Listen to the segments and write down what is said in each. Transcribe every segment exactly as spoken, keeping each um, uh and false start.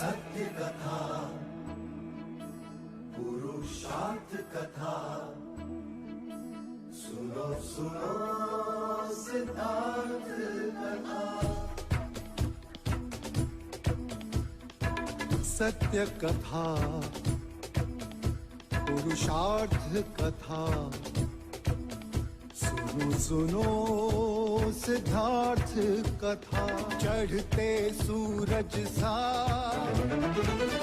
सत्य कथा, पुरुषार्थ कथा, सुनो सुनो सिद्धार्थ कथा। सत्य कथा, पुरुषार्थ कथा, सुनो सुनो सिद्धार्थ कथा। चढ़ते सूरज सा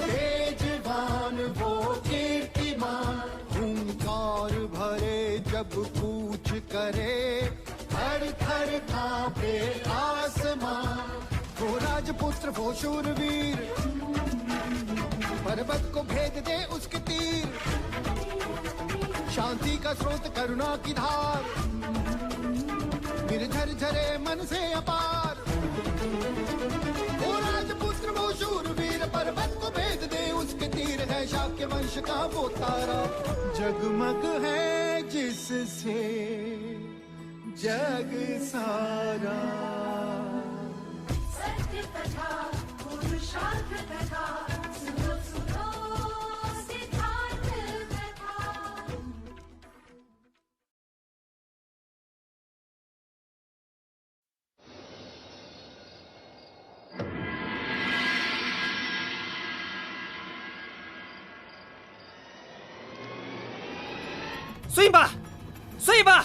तेजवान वो कीर्तिमान, हुंकार भरे जब कूच करे, थर थर कांपे आसमां। वो राजपुत्र वो शूरवीर, पर्वत को भेद दे उसके तीर। शांति का स्रोत करुणा की धार, निर्झर झरे मन से अपार। वो राजपुत्र वो शूरवीर, पर्वत को भेद दे उसके तीर। है शाक्य वंश का वो तारा, जगमग है जिससे जग सारा। सत्य कथा, पुरुषार्थ कथा, सुनो सुनो सिद्धार्थ कथा। 孙一把，孙一把，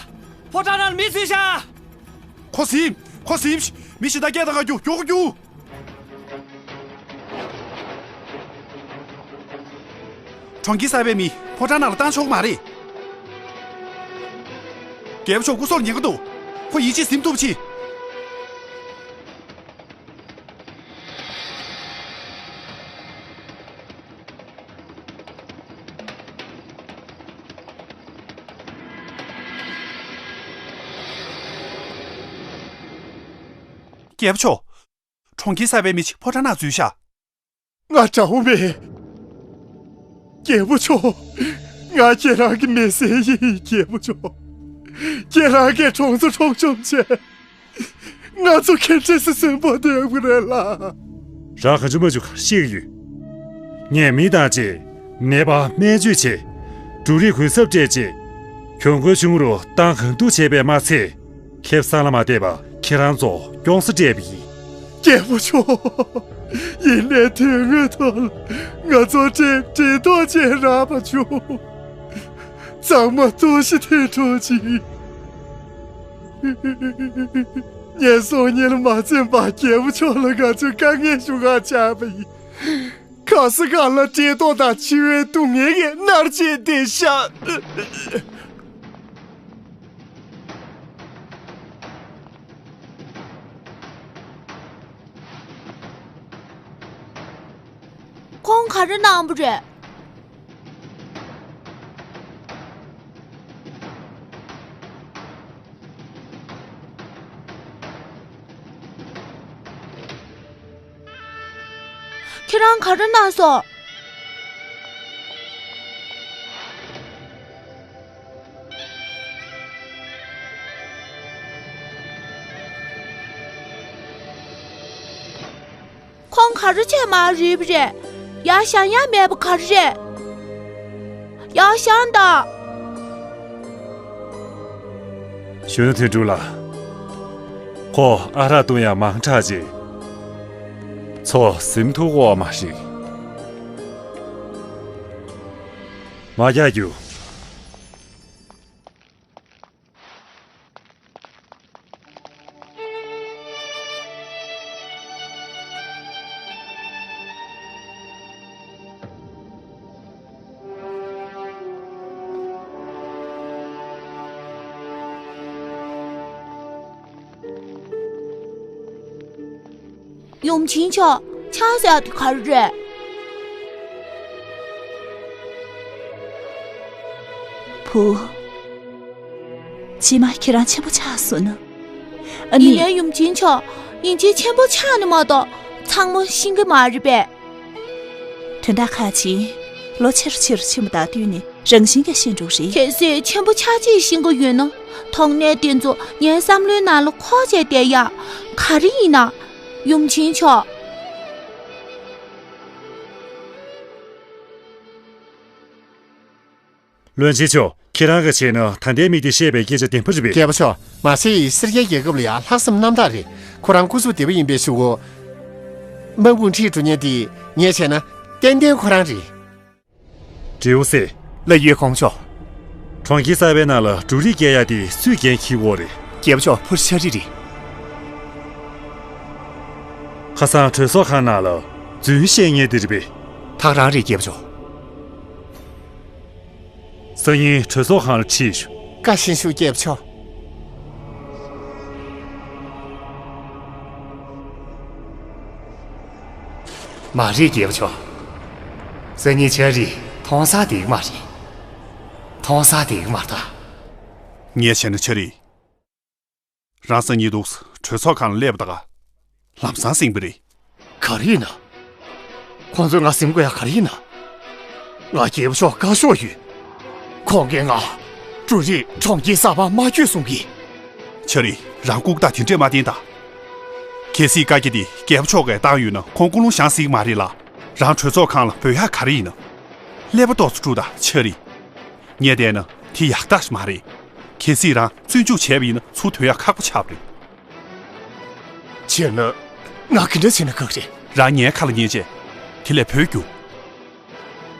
破障让米水下。ཁོ་སིམ། ཁོ་སིམ། མི་ཞིག་ད་སྐད་ད་ག་རྒྱུ་མགྱོགས་རྒྱུ། གྲོང་ཁྱེར་གསར་པའི་མི་ཕོ་བྲང་ནང་ལ་བཏང་ཆོག་མ་རེད། རྒྱལ་པོ་མཆོག་སྐུ་སྲོག་ཉེན་ཁ་འདུག་ཁོ་ཡིད་ཆེས་ཟིན་ཐུབ་ཆེ། རྒྱལ་པོ་མཆོག་གྲོང་ཁྱེར་གསར་པའི་མི་ཞིག་ཕོ་བྲང་ནང་འཛུལ་ཤག་ང་དགྲ་བོ་མེད། རྒྱལ་པོ་མཆོག་ང་ཁྱེད་རང་གི་མི་སེར་ཡིན། རྒྱལ་པོ་མཆོག་ཁྱེད་རང་གིས་གྲོང་ཚོ་འཕྲོག་བཅོམ་བྱས། ང་ཚོ་ག་འདྲས་སེ་གསོན་པོ་སྡོད་དགོས་རེད་ལགས། རང་ག་ཚོད་མ་བྱུང་གར་ཤེས་ཀྱི་ཡོད། ངས་མི་དང་བཅས་ནད་པ་སྨན་བཅོས་བྱས། འབྲུ་རིགས་གུན་གསབ་སྤྲད་རྗེས། གྱོང་གུན་ཆུང་རུ་བཏང་གང་ཐུབ་བྱས་པས་མ་ཚད། ཁེ་བཟང་ལ་མ་བལྟས་པ་ཁྱེད་རང་ཚོ་སྐྱོང་ས་སྤྲད་པ་ཡིན། རྒྱལ་པོ་མཆོག་ཡིན་ནའི་དོན་དངོས་ཐོག་ལ་ང་ཚོ་འདྲེ་འདྲེ་ཐོག་ཅན་རག་པ་བྱུང་། ཚང་མ་ལྟོགས་ཤི་ཐལ་འགྲོ་ཅིག་ངན་སོང་གཉིད་ལ་མ་འཛེམས་པར་རྒྱལ་པོ་མཆོག་ལ་ང་ཚོས་དཀའ་ངལ་ཞུ་གར་བཅར་བ་ཡིན། ག་ས་ག་ལ་བཀྲེས་ལྟོགས་དང་འཆི་བའི་སྡུག་བསྔལ་གྱིས་མནར་བྱས་བསྡད་ཤག་ཁོང་ག་རེ་གནང་པ་རེད། ཁྱེད་རང་ག་རེ་གནང་སོང་། ཁོང་ག་རེ་བྱས་མ་རེད་པ་རེད། ཡར་བཞེངས་ཡ་མེད་པ་ག་རེ་རེད། ཡར་བཞེངས་དང་། གཞོན་ནུ་དོན་གྲུབ་ལགས། ཁོ་ཨ་རག་བཏུང་ཡ་མང་དྲགས་རྗེས། ཚོ་ཟིན་ཐུབ་ཀྱི་ཡོད་མ་རེད། མ་རྒྱག་རྒྱུ། ཡུམ་ཆེན་མཆོག་ཕྱག་ཟེར་དེ་ག་རེ་རེད། བུ། རྗེས་མ་ཁྱེད་རང་ཆེན་པོ་ཆགས་སོང་ན། ཨ་ནི། ཡིན་ནའི་ཡུམ་ཆེན་མཆོག་ཡིན་གཅིག་ཆེན་པོ་ཆགས་ནི་མ་གཏོགས་ཚང་མ་ཤེས་ཀྱི་མ་རེད་པས། དོན་དག་ཁག་ཅིག་ལོ་ཆེ་རུ་ཆེ་རུ་ཕྱིན་པ་དང་བསྟུན་ནས་རང་བཞིན་གྱིས་ཤེས་འགྲོ་རེད། གལ་སྲིད་ཆེན་པོ་ཆགས་རྗེས་ཤེས་ཀྱི་ཡོད་ན། དོགས་གནད་དེ་ཚོ་ངའི་བསམ་བློའི་ནང་ལ་འཁོར་བྱས་བསྡད་ཡ། ག་རེ་ཡིན་ན། ཡུམ་ཆེན་མཆོག་བློན་ཆེན་མཆོག་ཁྱེད་རང་གིས་བྱས་ན་ད་ལྟའི་མི་དེ་བཤད་པའི་སྐད་ཆ་བདེན་པ་རེད་པས། རྒྱལ་པོ་མཆོག་མ་སེ་ཡིས་སེར་སྐྱའི་རྒྱལ་ཁབ་ལ་ཡང་ལྷག་བསམ་རྣམ་དག་རེད། ཁོ་རང་སྐུ་གཟུགས་བདེ་པོ་ཡིན་པའི་གཞུག་གུ། དམག་དཔུང་ཁྲིད་འགྲོ་མཁན་དེ་ངས་བྱས་ན་ཏན་ཏན་ཁོ་རང་རེད། ཀྲིའུ་སེ། ལགས་ཡོད་གོང་མ་མཆོག་གྲོང་ཁྱེར་གསར་པའི་ནང་ལ་འབྲུ་རིགས་སྐྱེལ་ཡ་དེ་སུས་འགན་འཁྱེར་དགོས་རེད། རྒྱལ་པོ་མཆོག་ཕུར་ཤ་རི་རེད། ཁ་སང་གྲོས་ཚོགས་ཁང་ནང་ལ་རྫུན་བཤད་མཁན་དེ་རེད་པས། ད་ག་རང་རེད་རྒྱལ་པོ་མཆོག་སང་ཉིན་གྲོས་ཚོགས་ཁང་ལ་ཁྲིད་ཤོག་བཀའ་བཞིན་ཞུ་རྒྱལ་པོ་མཆོག་མ་རེད་རྒྱལ་པོ་མཆོག་སང་ཉིན་ཆ་རི་མཐོང་སར་བསྡད་ཀྱི་མ་རེད། མཐོང་སར་བསྡད་ཀྱི་མ་རེད་ད། ངས་བྱས་ན་ཆ་རི། རང་སང་ཉིན་འདུག་གྲོས་ཚོགས་ཁང་ལ་སླེབས་པ་ད་ག་ལམ་སང་ཟིན་པ་རེད། ག་རེ་ཡིན་ན། ཁོང་ཚོས་ང་ཟིན་དགོས་ཡ་ག་རེ་ཡིན་ན། ང་རྒྱལ་པོ་མཆོག་བཀའ་ཤོག་ཡོད། ཁོང་གིས་ང་འབྲུ་རིགས་གྲོང་ཁྱེར་གསར་པར་མ་བསྐྱོད་གསུང་གི། ཆ་རི། རང་ལྐུགས་རྟགས་དེ་འདྲས་མ་བསྟན་ད། གལ་སྲིད་བཀའ་རྒྱ་དེ་རྒྱལ་པོ་མཆོག་གིས་བཏང་ཡོད་ན་ཁོང་ཀུན་སློང་བཞེངས་སྲིད་ཀྱི་མ་རེད་ལ། རང་གྲོས་ཚོགས་ཁང་ལ་འབོད་ཡག་ག་རེ་ཡིན་ན། ཀླད་པ་ཏོག་ཙམ་དཀྲུགས་དང་ཆ་རི། ངས་བལྟས་ན་དེ་ཡག་རྟགས་ཤིག་མ་རེད། གལ་སྲིད་རང་བཙོན་འཇུག་བྱས་པ་ཡིན་ན་ཚུར་ཐོན་ཡག་ཁག་པོ་ཆགས་པ་རེད། བྱས་ན་ང་ག་འདྲ་བྱས་ན་ཁག་རེད། རང་ངའི་ཁ་ལ་ཉན་བྱས། དེ་ལས་བོད་རྒྱུགས།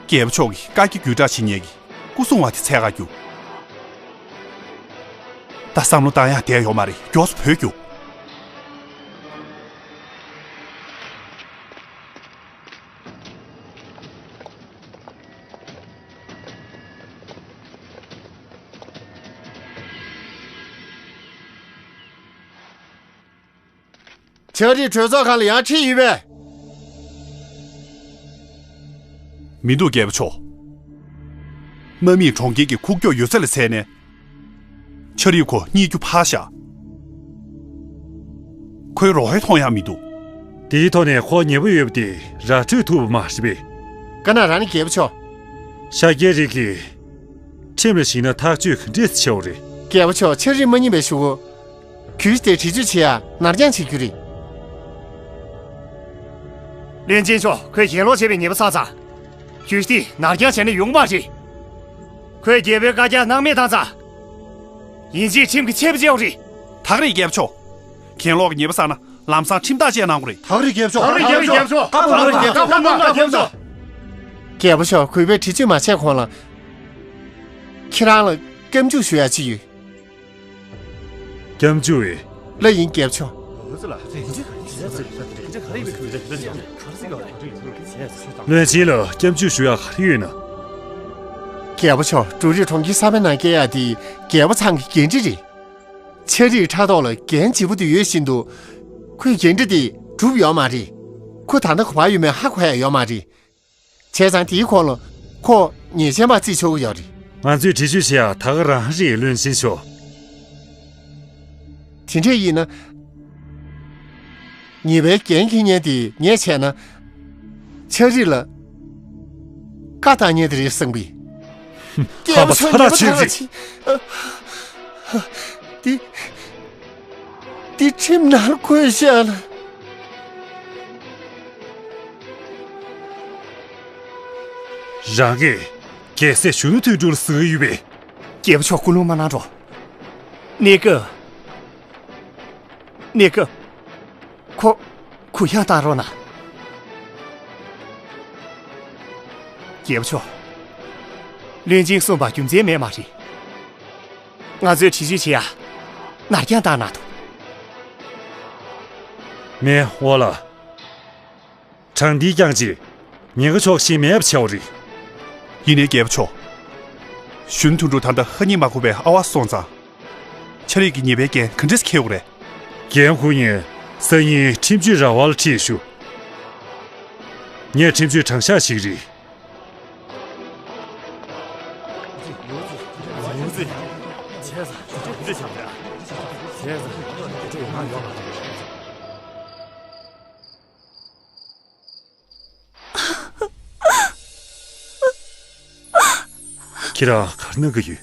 རྒྱལ་པོ་མཆོག་གིས་བཀའ་རྒྱ་བརྒྱུད་བསྒྲགས་བྱེད་མཁན་གྱི་སྐུ་སྲུང་བ་དེ་འཚོལ་ག་རྒྱུགས། ད་བསམ་བློ་བཏང་ཡག་བསྡད་ཡོད་མ་རེད། མགྱོགས་སུ་བོད་རྒྱུགས། ཆ་རི་གྲོས་ཚོགས་ཁང་ལ་ཡར་ཁྲིད་ཡོད་པས། མི་འདུག་རྒྱལ་པོ་མཆོག་དམག་མིས་གྲོང་ཁྱེར་གྱི་ཁུག་ཀྱོག་ཡོད་ཚད་ལ་བརྩིས་ནས། ཆ་རི་ཁོ་རྙེད་རྒྱུ་ཕར་བཞག་ཁོའི་རོ་ཧེ་མཐོང་ཡག་མི་འདུག་དེའི་ཐོག་ནས་ཁོ་ཉེ་པོ་ཡོད་པ་དེ་ར་སྤྲོད་ཐུབ་པ་མ་རེད་པས། ག་ན་རང་ནི་རྒྱལ་པོ་མཆོག་ཤཱཀྱའི་རིགས་ཀྱིས་ཁྲིམས་ལ་གཞིགས་ན་ཐག་གཅོད་ག་འདྲས་བྱེད་འོ་རེད། རྒྱལ་པོ་མཆོག་ཆ་རི་མ་རྙེད་པའི་གཞུག་གུ། གྱོད་གཞི་དེ་བེད་སྤྱོད་བྱེད་ཡ་ནར་འགྱངས་བྱེད་རྒྱུ་རེད། བློན་ཆེན་མཆོག་ཁོས་གྱེན་ལོག་བྱས་པའི་ཉེས་པ་བསགས་ཙང་། གྱོད་གཞི་དེ་ནར་འགྱངས་བྱས་ན་ཡོང་མ་རེད། ཁོས་རྒྱལ་པོའི་བཀའ་རྒྱ་སྣང་མེད་བཏང་ཙང་། ཡིན་གཅིག་ཁྲིམས་ཀྱི་ཆད་པ་བཅད་དགོས་རེད། ད་ག་རེད་རྒྱལ་པོ་མཆོག་གྱེན་ལོག་གི་ཉེས་པ་བསགས་ན་ལམ་སང་ཁྲིམས་ཐག་བཅད་གནང་དགོས་རེད། ད་ག་རེད་རྒྱལ་པོ་མཆོག་ད་ག་རེད་རྒྱལ་པོ་མཆོག་ད་ག་རེད་རྒྱལ་པོ་མཆོག་རྒྱལ་པོ་མཆོག་གུས་པས་བེད་སྤྱོད་མ་བྱས་གོང་ལ། ཁྱེད་རང་ལ་སྐྱབས་འཇུག་ཞུ་ཡ་ཅིག་ཡོད། སྐྱབས་འཇུག་ཨེ། ལགས་ཡིན་རྒྱལ་པོ་མཆོག་བློན་ཆེན་ལ་སྐྱབས་འཇུག་ཞུ་ཡག་ག་རེ་ཡོད་ན། རྒྱལ་པོ་མཆོག་འབྲུ་རིགས་གྲོང་ཁྱེར་གསར་པའི་ནང་སྐྱེལ་ཡག་དེ་རྒྱལ་པོ་ཚང་གི་འགན་འཁྲི་རེད། ཆ་རིའི་ཕྲག་ཐོག་ལ་འགན་ལྗིད་པོ་དེ་ཡོད་བཞིན་དུ། ཁོས་འགན་འཁྲི་དེ་བསྒྲུབས་ཡོད་མ་རེད། ཁོ་ད་ལྟ་ག་པར་ཡོད་མེད་ཧ་གོ་ཡ་ཡོད་མ་རེད། བྱས་ཙང་དེའི་གོང་ལ་ཁོ་ཉེས་ཅན་པ་བརྩི་ཆོག་གི་ཡོད་རེད། ང་ཚོས་འདྲི་གཅོད་བྱེད་ཡག་ད་ག་རང་རེད་བློན་ཆེན་མཆོག་དེ་འདྲས་ཡིན་ན། ཉེས་པའི་འགན་འཁྱེར་མཁན་དེ་ངས་བྱས་ན། ཆ་རིག་ལ་བཀའ་བཏང་མཁན་དེ་རེད་བསམ་གི། ཧམ་པ་ཚ་དྲག་ཆེ་གི། འདི་འདི་ཁྲིམས་ནང་བཀོད་བཞག་ལ། རང་གིས་རྒྱལ་སྲས་གཞོན་ནུ་དོན་གྲུབ་ལ་ཟེར་གི་ཡོད་པས། རྒྱལ་པོ་མཆོག་ཀུན་སློང་མ་གནང་རོགས། གནས་སྐབས། གནས་སྐབས། ཁོ། གུ་ཡངས་བཏང་རོགས་གནང་། རྒྱལ་པོ་མཆོག་བློན་ཆེན་གསུངས་པ་རྒྱུ་མཚན་མེད་མ་རེད། ང་ཚོས་འདྲི་གཅོད་བྱེད་ཡ། ནར་འགྱངས་བཏང་གནང་དང་། མེ་འོ་ལ། གྲངས་འདིའི་རྐྱང་རྗེས། ཉེན་ཁ་ཕྱོགས་ཤིག་མེད་པ་བྱའོ་རེད། ཡིན་ནའི་རྒྱལ་པོ་མཆོག་གཞོན་དོན་གྲུབ་ད་ལྟ་ཧ་ཉིལ་མ་དགོས་པའི་ཨ་བ་སོང་ཙང་། ཆ་རིག་གི་ཉེས་པའི་འགན་ག་འདྲས་འཁྱེར་དགོས་རེད། འགན་འཁུར་མཁན་སང་ཉིན་ཁྲིམས་གཅོད་ར་བ་ལ་ཁྲིད་ཞུ། ངས་ཁྲིམས་གཅོད་དྲང་གཞག་ཞིག་རེད། ཁྱེད་རང་ག་རེ་གནང་གི་ཡོད།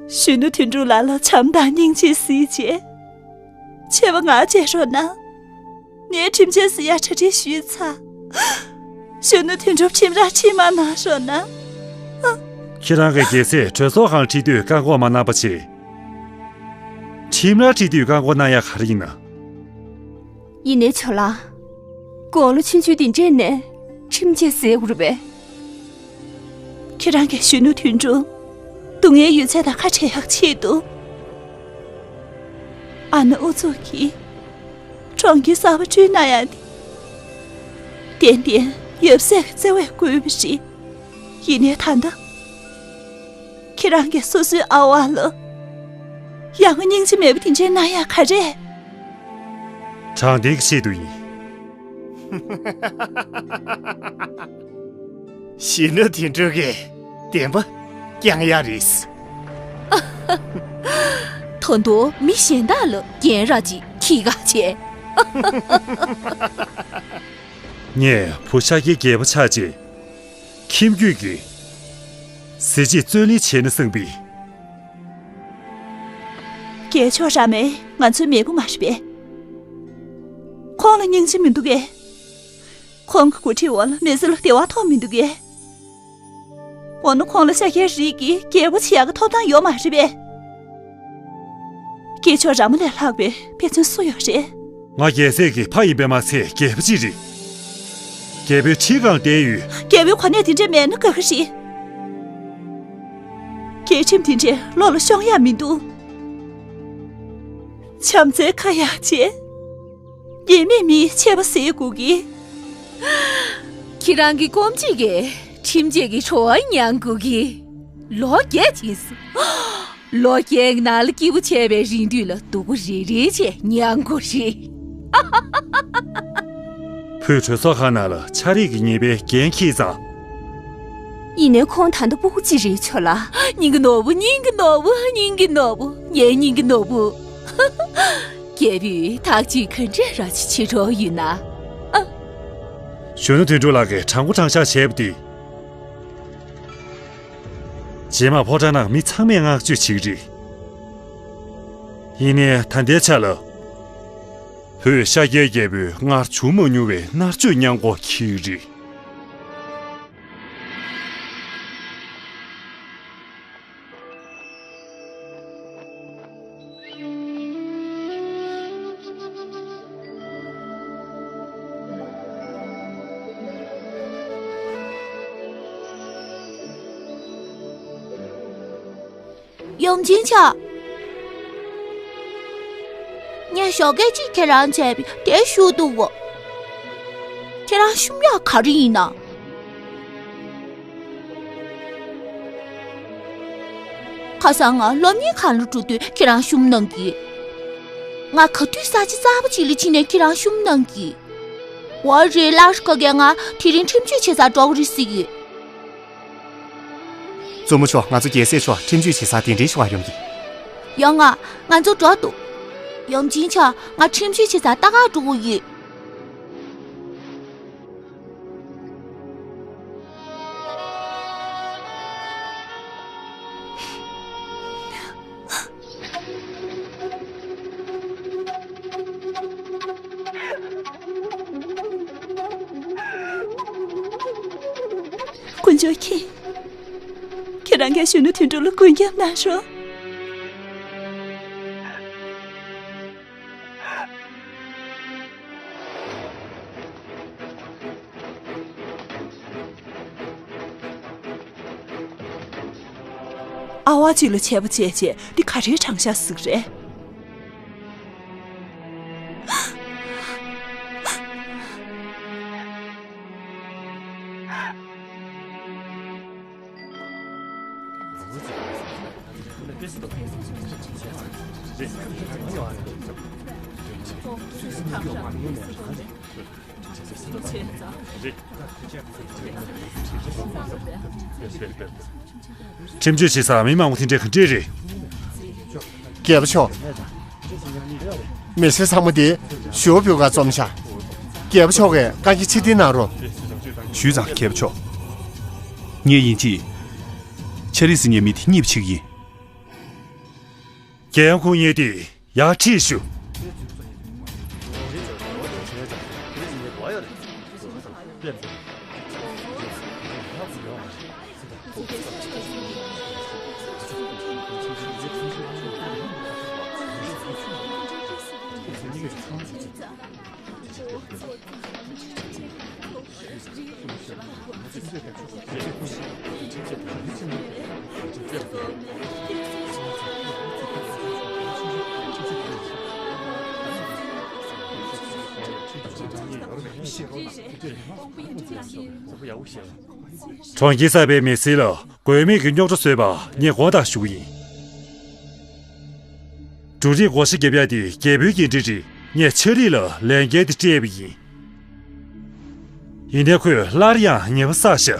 གཞོན་ནུ་དོན་གྲུབ་ལགས་ལ་བྱམས་དང་སྙིང་རྗེ་གཟིགས་བྱས། ཆེ་བ་ང་བྱེད་རོགས་གནང་། ངས་ཁྲིམས་ཆད་ཟེར་ཡ་གྲ་སྒྲིག་ཞུས་ཚར། གཞོན་ནུ་དོན་གྲུབ་ཁྲིམས་རར་ཕྱིར་མ་གནང་རོགས་གནང་། ཁྱེད་རང་གི་རྒྱལ་སྲས་གྲོས་ཚོགས་ཁང་ཁྲིད་དུས་བཀག་འགོག་མ་གནང་པ་བྱས། ཁྲིམས་ར་ཁྲིད་དུས་བཀག་འགོག་གནང་ཡ་ག་རེ་ཡིན་ན། ཡིན་ནའི་ཇོ་ལགས། དགུང་ལོ་ཆུང་ཆུང་དེ་འདྲས་ནས་ཁྲིམས་བཅད་ཟེར་དགོས་རེད་པས། ཁྱེད་རང་གི་གཞོན་ནུ་དོན་གྲུབ་སྡུག་བསྔལ་ཡོད་ཚད་དང་ཁ་བྲལ་ཡག་ཆེད་དུ། ཨ་ནེ་ཨུ་ཚུགས་ཀྱིས་གྲོང་ཁྱེར་གསར་པ་བསྐྲུན་གནང་ཡག་དེ། ཏན་ཏན་ཡབ་སྲས་ཀྱི་བརྩེ་བས་བསྐུལ་བ་རེད། ཡིན་ནའི་ད་ལྟ། ཁྱེད་རང་གིས་སོ་སོའི་ཨ་ཝ་ལ་ཡང་སྙིང་རྗེ་མེད་པ་དེ་འདྲའི་གནང་ཡག་ག་རེ། དྲང་བདེན་གྱི་ཆེད་དུ་ཡིན། གཞོན་ནུ་དོན་གྲུབ་ཀྱིས་བདེན་པ་བསྐྱང་ཡག་རེད། ད་དུང་མི་གཞན་དག་ལ་རྒན་ར་ཅིག་ཁྱི་ག་བྱས། ངས་བུ་ཤཱཀྱའི་རྒྱལ་པོ་ཆགས་རྗེས། ཁྱིམ་རྒྱུད་ཀྱི་གཟི་བརྗིད་བརྩོན་ལེན་བྱས་ན་བསམ་པའི། རྒྱལ་མཆོག་ར་མའི་ང་ཚོའི་མེས་པོ་མ་རེད་པས། ཁོང་ལ་སྙིང་རྗེ་མི་འདུག་གས། ཁོང་གི་འགོ་ཁྲིད་འོག་ལ་མི་ཚེ་ལ་བདེ་བ་ཐོབ་མི་འདུག་གས། འོ་ན་ཁོང་ལ་ཤཱཀྱའི་རིགས་ཀྱི་རྒྱལ་པོ་བྱེད་ཡག་གི་ཐོབ་ཐང་ཡོད་མ་རེད་པས། རྒྱལ་མཆོག་ར་མ་ལས་ལྷག་པའི་དཔེ་མཚོན་སུ་ཡོད་རེད། ང་རྒྱལ་སྲས་ཀྱི་ཕ་ཡིན་པས་མ་ཚད་རྒྱལ་པོ་གཅིག་རེད། རྒྱལ་པོའི་ཁྲི་སྒང་བསྡད་ཡོད། རྒྱལ་པོའི་གོ་གནས་དེ་འདྲ་མེད་ན་དགའ་གི་རེད། རྒྱལ་ཁྲིམས་དེ་འདྲས་བློ་ལ་ཤོང་ཡག་མི་འདུག་བྱམས་བརྩེའི་ཁ་ཡག་བྱས། ཉེས་མེད་མིའི་ཆད་པ་སེལ་དགོས་ཀྱི། ཁྱེད་རང་གི་སྐོམ་གཅིག་གིས་ཁྲིམས་ཆད་ཀྱི་བྲོ་བ་མྱང་དགོས་ཀྱི། ལོ་བརྒྱད་ཕྱིན་སོང་། ལོ་བརྒྱད་ཀྱི་ནང་ལ་སྐྱིད་པོ་བྱས་པའི་རིང་དུས་ལ་སྡུག་པོ་རེ་རེ་བྱས་མྱང་དགོས་རེད། བུས་གྲོས་ཚོགས་ཁང་ནང་ལ་ཆ་རེག་གི་ཉེས་པའི་འགན་འཁྱེར་ཙང་། ཡིན་ནའི་ཁོང་ད་ལྟ་སྤུ་གུ་གཅིག་རེད་ཆོག་ལ། སྙིང་གི་ནོར་བུ། སྙིང་གི་ནོར་བུ། སྙིང་གི་ནོར་བུ། ངའི་སྙིང་གི་ནོར་བུ། རྒྱལ་པོས་ཐག་གཅོད་ག་འདྲས་ར་ཅིག་བྱེད་འགྲོ་ཡོད་ན། ཨ། གཞོན་ནུ་དོན་གྲུབ་ལགས་ཀྱིས་དྲང་པོ་དྲང་བཞག་བྱས་པ་དེ། རྗེས་མ་ཕོ་བྲང་ནང་མི་ཚང་མས་བསྔགས་བརྗོད་བྱེད་ཀྱི་རེད། ཡིན་ནའི་ད་ལྟའི་ཆ་ལ། བོད་ཤཱཀྱའི་རྒྱལ་པོས་སྔར་བྱུང་མ་མྱོང་བའི་མནར་གཅོད་མྱངས་པོ་འཁྱེར་གྱི་རེད། ཡུམ་ཆེན་ཆ། ངས་ཞོགས་ཀས་གཅིག་ཁྱེད་རང་བྱས་པས་དེ་ཞུ་འདུག་གོ། ཁྱེད་རང་བཤུམ་ཡག་ག་རེ་ཡིན་ན། ཁ་སང་ང་སློབ་གཉེར་ཁང་ལ་འགྲོ་དུས་ཁྱེད་རང་བཤུམ་གནང་གི། ང་ག་དུས་ས་ཆ་གསར་པ་ཅིག་ལ་ཕྱིན་ནས་ཁྱེད་རང་བཤུམ་གནང་གི། འོ་རེད། ལགས་སོ། ཁ་སྐད། ང་དེ་རིང་ཁྲིམས་གཅོད་བྱེད་སར་འགྲོ་གི་རེད་ཟེར་གི། གཙོ་མོ་མཆོག་ང་ཚོ་རྒྱལ་སྲས་མཆོག་ཁྲིམས་གཅོད་བྱེད་སར་གདན་འདྲེན་ཞུ་བར་ཡོང་གི། ཡོང་ང་། ང་ཚོ་འགྲོ་འདུག་ཡུམ་ཆེན་ཆ། ང་ཁྲིམས་གཅོད་བྱེད་སར་ལྟ་གར་འགྲོ་གི་ཡོད། དཀོན་མཆོག་མཁྱེན། ཁྱེད་རང་གིས་གཞོན་ནུ་དོན་གྲུབ་ལ་མགོན་སྐྱབས་གནང་རོགས། ཨ་ཝ་གཅིག་ལ་ཆད་པ་བཅད་བྱས་འདི་ག་རེའི་དྲང་བཞག་ཟིག་རེད། ཁྲིམས་གཅོད་བྱེད་སར་མི་མང་པོ་དེ་འདྲ་ག་འདྲས་རེད། རྒྱལ་པོ་མཆོག་མི་སེར་ཚང་མ་དེ་ཞུ་བ་ཕུལ་གར་འཛོམས་ཤག་རྒྱལ་པོ་མཆོག་གིས་བཀའ་འགྱུར་ཕྱིར་འཐེན་གནང་རོགས། ཞུས་ཙང་རྒྱལ་པོ་མཆོག་ངས་ཡིན་གཅིག་ཆ་རིགས་ཟེར་མཁན་མི་དེ་རྙེད་པ་བྱེད་ཀྱི་ཡིན། རྒྱལ་ཡོངས་ཁུངས་སྙན་དེ་ཡར་ཁྲིད་ཞུ། ཁྱེད་རང་ཚོ་ཁྲིམས་གཅོད་བྱེད་སར་འགྲོ་གི་ཡོད་རེད། གྲོང་ཁྱེར་གསར་པའི་མི་སེར་ལ་དགོས་མེད་ཀྱི་རྙོག་དྲ་བཟོས་པ་ངས་དགོངས་དག་ཞུ་གི་ཡིན། འབྲུ་རིགས་བགོ་བཤའ་རྒྱབ་ཡ་དེ་རྒྱལ་པོའི་འགན་འཁྲི་རེད། ངས་ཆ་རིག་ལ་ལས་འགན་དེ་སྤྲད་པ་ཡིན། ཡིན་ནའི་ཁོས་སླར་ཡང་ཉེས་པ་བསགས་ཤག་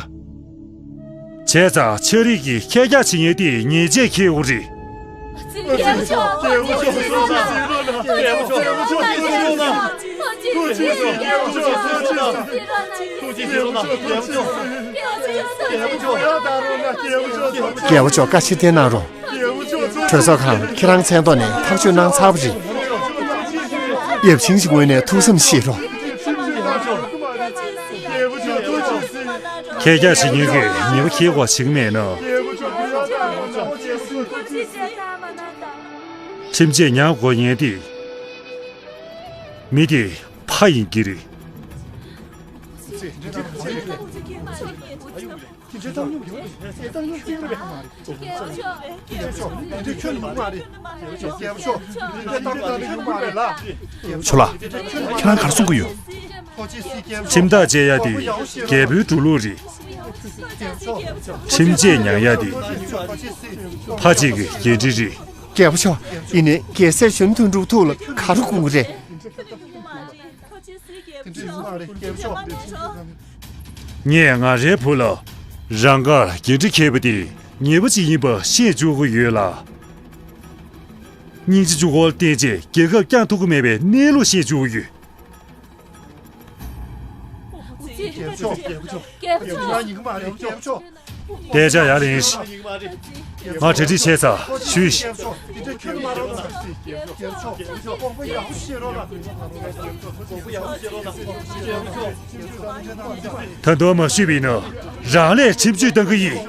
བྱས་ཙང་ཆ་རིག་གིས་ཁྱེད་རྒྱག་བྱེད་མཁན་དེ་ཉེས་ཆད་འཁྱེར་དགོས་རེད། རྒྱལ་པོ་མཆོག་བཀའ་ཕྱིར་འཐེན་གནང་རོགས། གྲོས་ཚོགས་ཁང་ཁྱེད་རང་མཚན་ཐོག་ནས་ཐག་གཅོད་གནང་ཚར་བ་རེད། ཡབ་ཆེན་གྱི་ངོས་ནས་ཐུགས་བསམ་བཞེས་རོགས། ཁྱེད་རྒྱག་བྱེད་མཁན་གྱིས་ཉེས་པ་འཁྱེར་དགོས་བྱེད་ཀྱི་མེད་ན། ཁྲིམས་ཆད་མྱངས་དགོས་མཁན་དེ་མི་དེ་ཕ་ཡིན་གྱི་རེད། ཆོ་ལགས། ཁྱེད་རང་ག་རེ་གསུང་གི་ཡོད། ཁྲིམས་ཐག་བཅད་ཡ་དེ་རྒྱལ་པོའི་འགྲོ་ལུགས་རེད། ཁྲིམས་ཆད་མྱངས་ཡ་དེ་ཕ་གཅིག་གི་འགན་འཁྲི་རེད། རྒྱལ་པོ་མཆོག་ཡིན་ནའི་རྒྱལ་སྲས་གཞོན་ནུ་དོན་གྲུབ་ཐུགས་ལ་ག་རེ་དགོངས་ཀྱི་རེད། ངས་ང་རའི་བུ་ལ་རང་དགར་འགན་འཁྲི་འཁྱེར་བ་དེ་ཉེས་པ་ཅིག་ཡིན་པ་ཤེས་བཅུག་གི་ཡོད་ལ། སྙིང་རྗེ་བཅུ་སྐོར་བསྟན་རྗེས་རྒྱལ་ཁབ་བསྐྱངས་ཐུབ་ཀྱི་མེད་པའི་གནས་ལུགས་ཤེས་བཅུག་གི་ཡོད། རྒྱལ་པོ་མཆོག་རྒྱལ་པོ་མཆོག་རྒྱལ་པོ་མཆོག་ང་ཡིན་གྱི་མ་རེད། རྒྱལ་པོ་མཆོག་གཏན་འཇགས་ཡར་ལེན་ཞིག་ང་གྲ་སྒྲིག་བྱས་ཚར། ཞུས་ཤིག་ད་དུང་མ་ཞུས་པ་ཡིན་ན་རང་ལས་ཁྲིམས་གཅོད་གཏང་གི་ཡིན།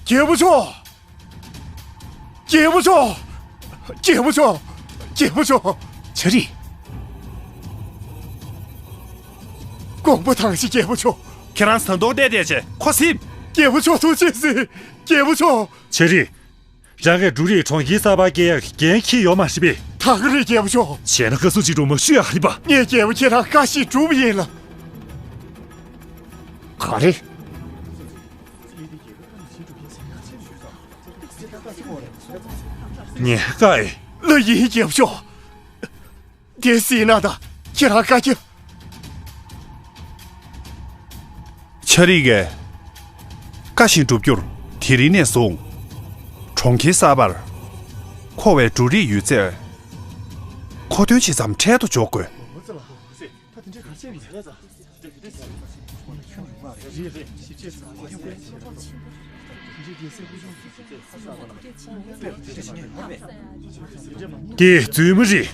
རྒྱལ་པོ་མཆོག་རྒྱལ་པོ་མཆོག་རྒྱལ་པོ་མཆོག་རྒྱལ་པོ་མཆོག་ཆ་རིག་དགོངས་པ་དྭངས་ཤིག་རྒྱལ་པོ་མཆོག་ཁྱེད་རང་ཟ་འདོགས་བལྟས་བསྡད་བྱས་ཁོ་སིམ། རྒྱལ་པོ་མཆོག་ཐུགས་རྗེ་གཟིགས། རྒྱལ་པོ་མཆོག་ཆ་རིག་རང་གིས་འབྲུ་རིགས་གྲོང་ཁྱེར་གསར་པར་སྐྱེལ་ཡག་འགན་འཁྱེར་ཡོད་མ་རེད་པས། ད་ག་རེད་རྒྱལ་པོ་མཆོག་བྱས་ན་བཀའ་ཟུར་ཅིག་འགྲོ་མ་ཞུ་ཡག་རེད་པ། ངས་རྒྱལ་པོ་ཁྱེད་རང་བཀའ་བཞིན་སྒྲུབ་པ་ཡིན་ལ། ག་རེ། ངས་བཀའ་ཨེ། ལགས་ཡིན་རྒྱལ་པོ་མཆོག་དེ་སྲིད་ན་ད་ཁྱེད་རང་བཀའ་ཁྱབ། ཆ་རིག་གིས་བཀའ་བཞིན་བསྒྲུབ་རྒྱུར་དེ་རིང་ནས་བཟུང་གྲོང་ཁྱེར་གསར་པར་མཁོ་བའི་འབྲུ་རིགས་ཡོད་ཚད་མཁོ་འདོན་ཇི་ཙམ་འཕྲལ་དུ་འཇོག་དགོས། དེ་རྫུན་མ་རེད།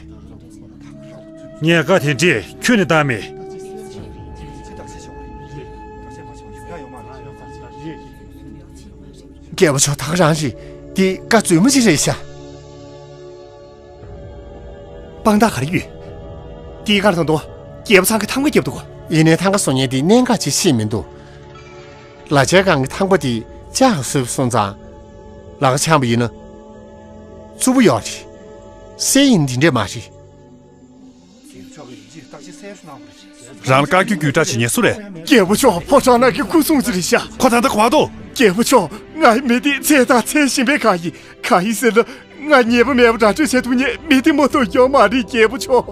ངས་བཀའ་དེ་འདྲས་ཁྱོན་ནས་བཏང་མེད། རྒྱལ་པོ་མཆོག་ད་ག་རང་རེད། འདི་བཀའ་རྫུན་མ་ཅིག་རེད་ཤག་དཔང་རྟགས་ག་རེ་ཡོད། འདིའི་ཁར་ད་དུང་རྒྱལ་པོ་ཚང་གི་ཐང་ག་བརྒྱབ་འདུག་ཡིན་ནའི་ཐང་ག་བཟོ་མཁན་དེ་གནད་འགག་ཅིག་ཤེས་མི་འདུག་ལ་ཆའི་སྒང་གི་ཐང་པ་དེ་ལྕགས་བཟོས་སོང་ཙང་། ལག་འཆང་བ་ཡིན་ན། རྩུབ་པོ་ཡོད་རེད། གསེར་ཡིན་འདི་འདྲས་མ་རེད། རང་ལ་བཀའ་བཀྱོན་རྒྱུད་གྲགས་བྱེད་མཁན་སུ་རེད། རྒྱལ་པོ་མཆོག་ཕོ་བྲང་ནང་གི་སྐུ་སྲུང་ཅིག་རེད་ཤག་ཁོ་ད་ལྟ་ག་པར་འདུག་རྒྱལ་པོ་མཆོག་ང་མི་དེ་འཚོལ་དང་འཚོལ་བཞིན་པའི་གང་ཡིན། གང་ཡིན་ཟེར་ན། ང་ཉེས་པ་མེད་པ་འགྲེལ་བརྗོད་བྱེད་ཐུབ་མཁན་མི་དེ་མ་གཏོགས་ཡོད་མ་རེད་རྒྱལ་པོ་མཆོག་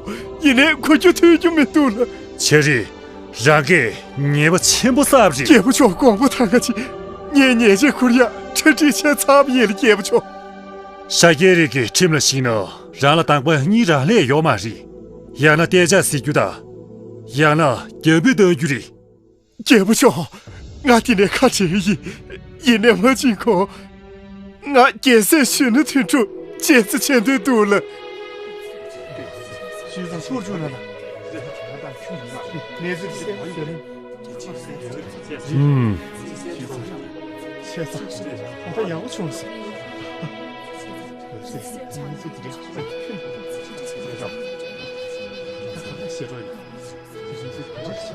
ཡིན་ནའི་ཁོ་ཁྱོད་ཐུག་རྒྱུ་མི་འདུག་ལ། ཆ་རིག་རང་གིས་ཉེས་པ་ཆེན་པོ་བསགས་པ་རེད། རྒྱལ་པོ་མཆོག་དགོངས་པ་དྭངས་ཀྱིས། ངས་ཉེས་ཆད་འཁུར་ཡག་གྲ་སྒྲིག་བྱས་ཚར་བ་ཡིན་ལ་རྒྱལ་པོ་མཆོག་ཤཱཀྱའི་རིགས་ཀྱི་ཁྲིམས་ལ་གཞིགས་ན། རང་ལ་དང་པོ་གཉིས་རག་ལས་ཡོད་མ་རེད། ཡང་ན་གཏན་འཇགས་ཟེར་རྒྱུ་དང་། ཡང་ན་རྒྱལ་པོས་གཏང་རྒྱུ་རེད། རྒྱལ་པོ་མཆོག་ང་འདི་ནས་ཁ་བྲལ་ཡིན། ཡིན་ནའི་མ་བྱིན་གོང་། ང་རྒྱལ་སྲས་གཞོན་ནུ་དོན་གྲུབ་མཇལ་རྩིས་བྱེད་འདོད་འདུག་ལགས། ཨུམ།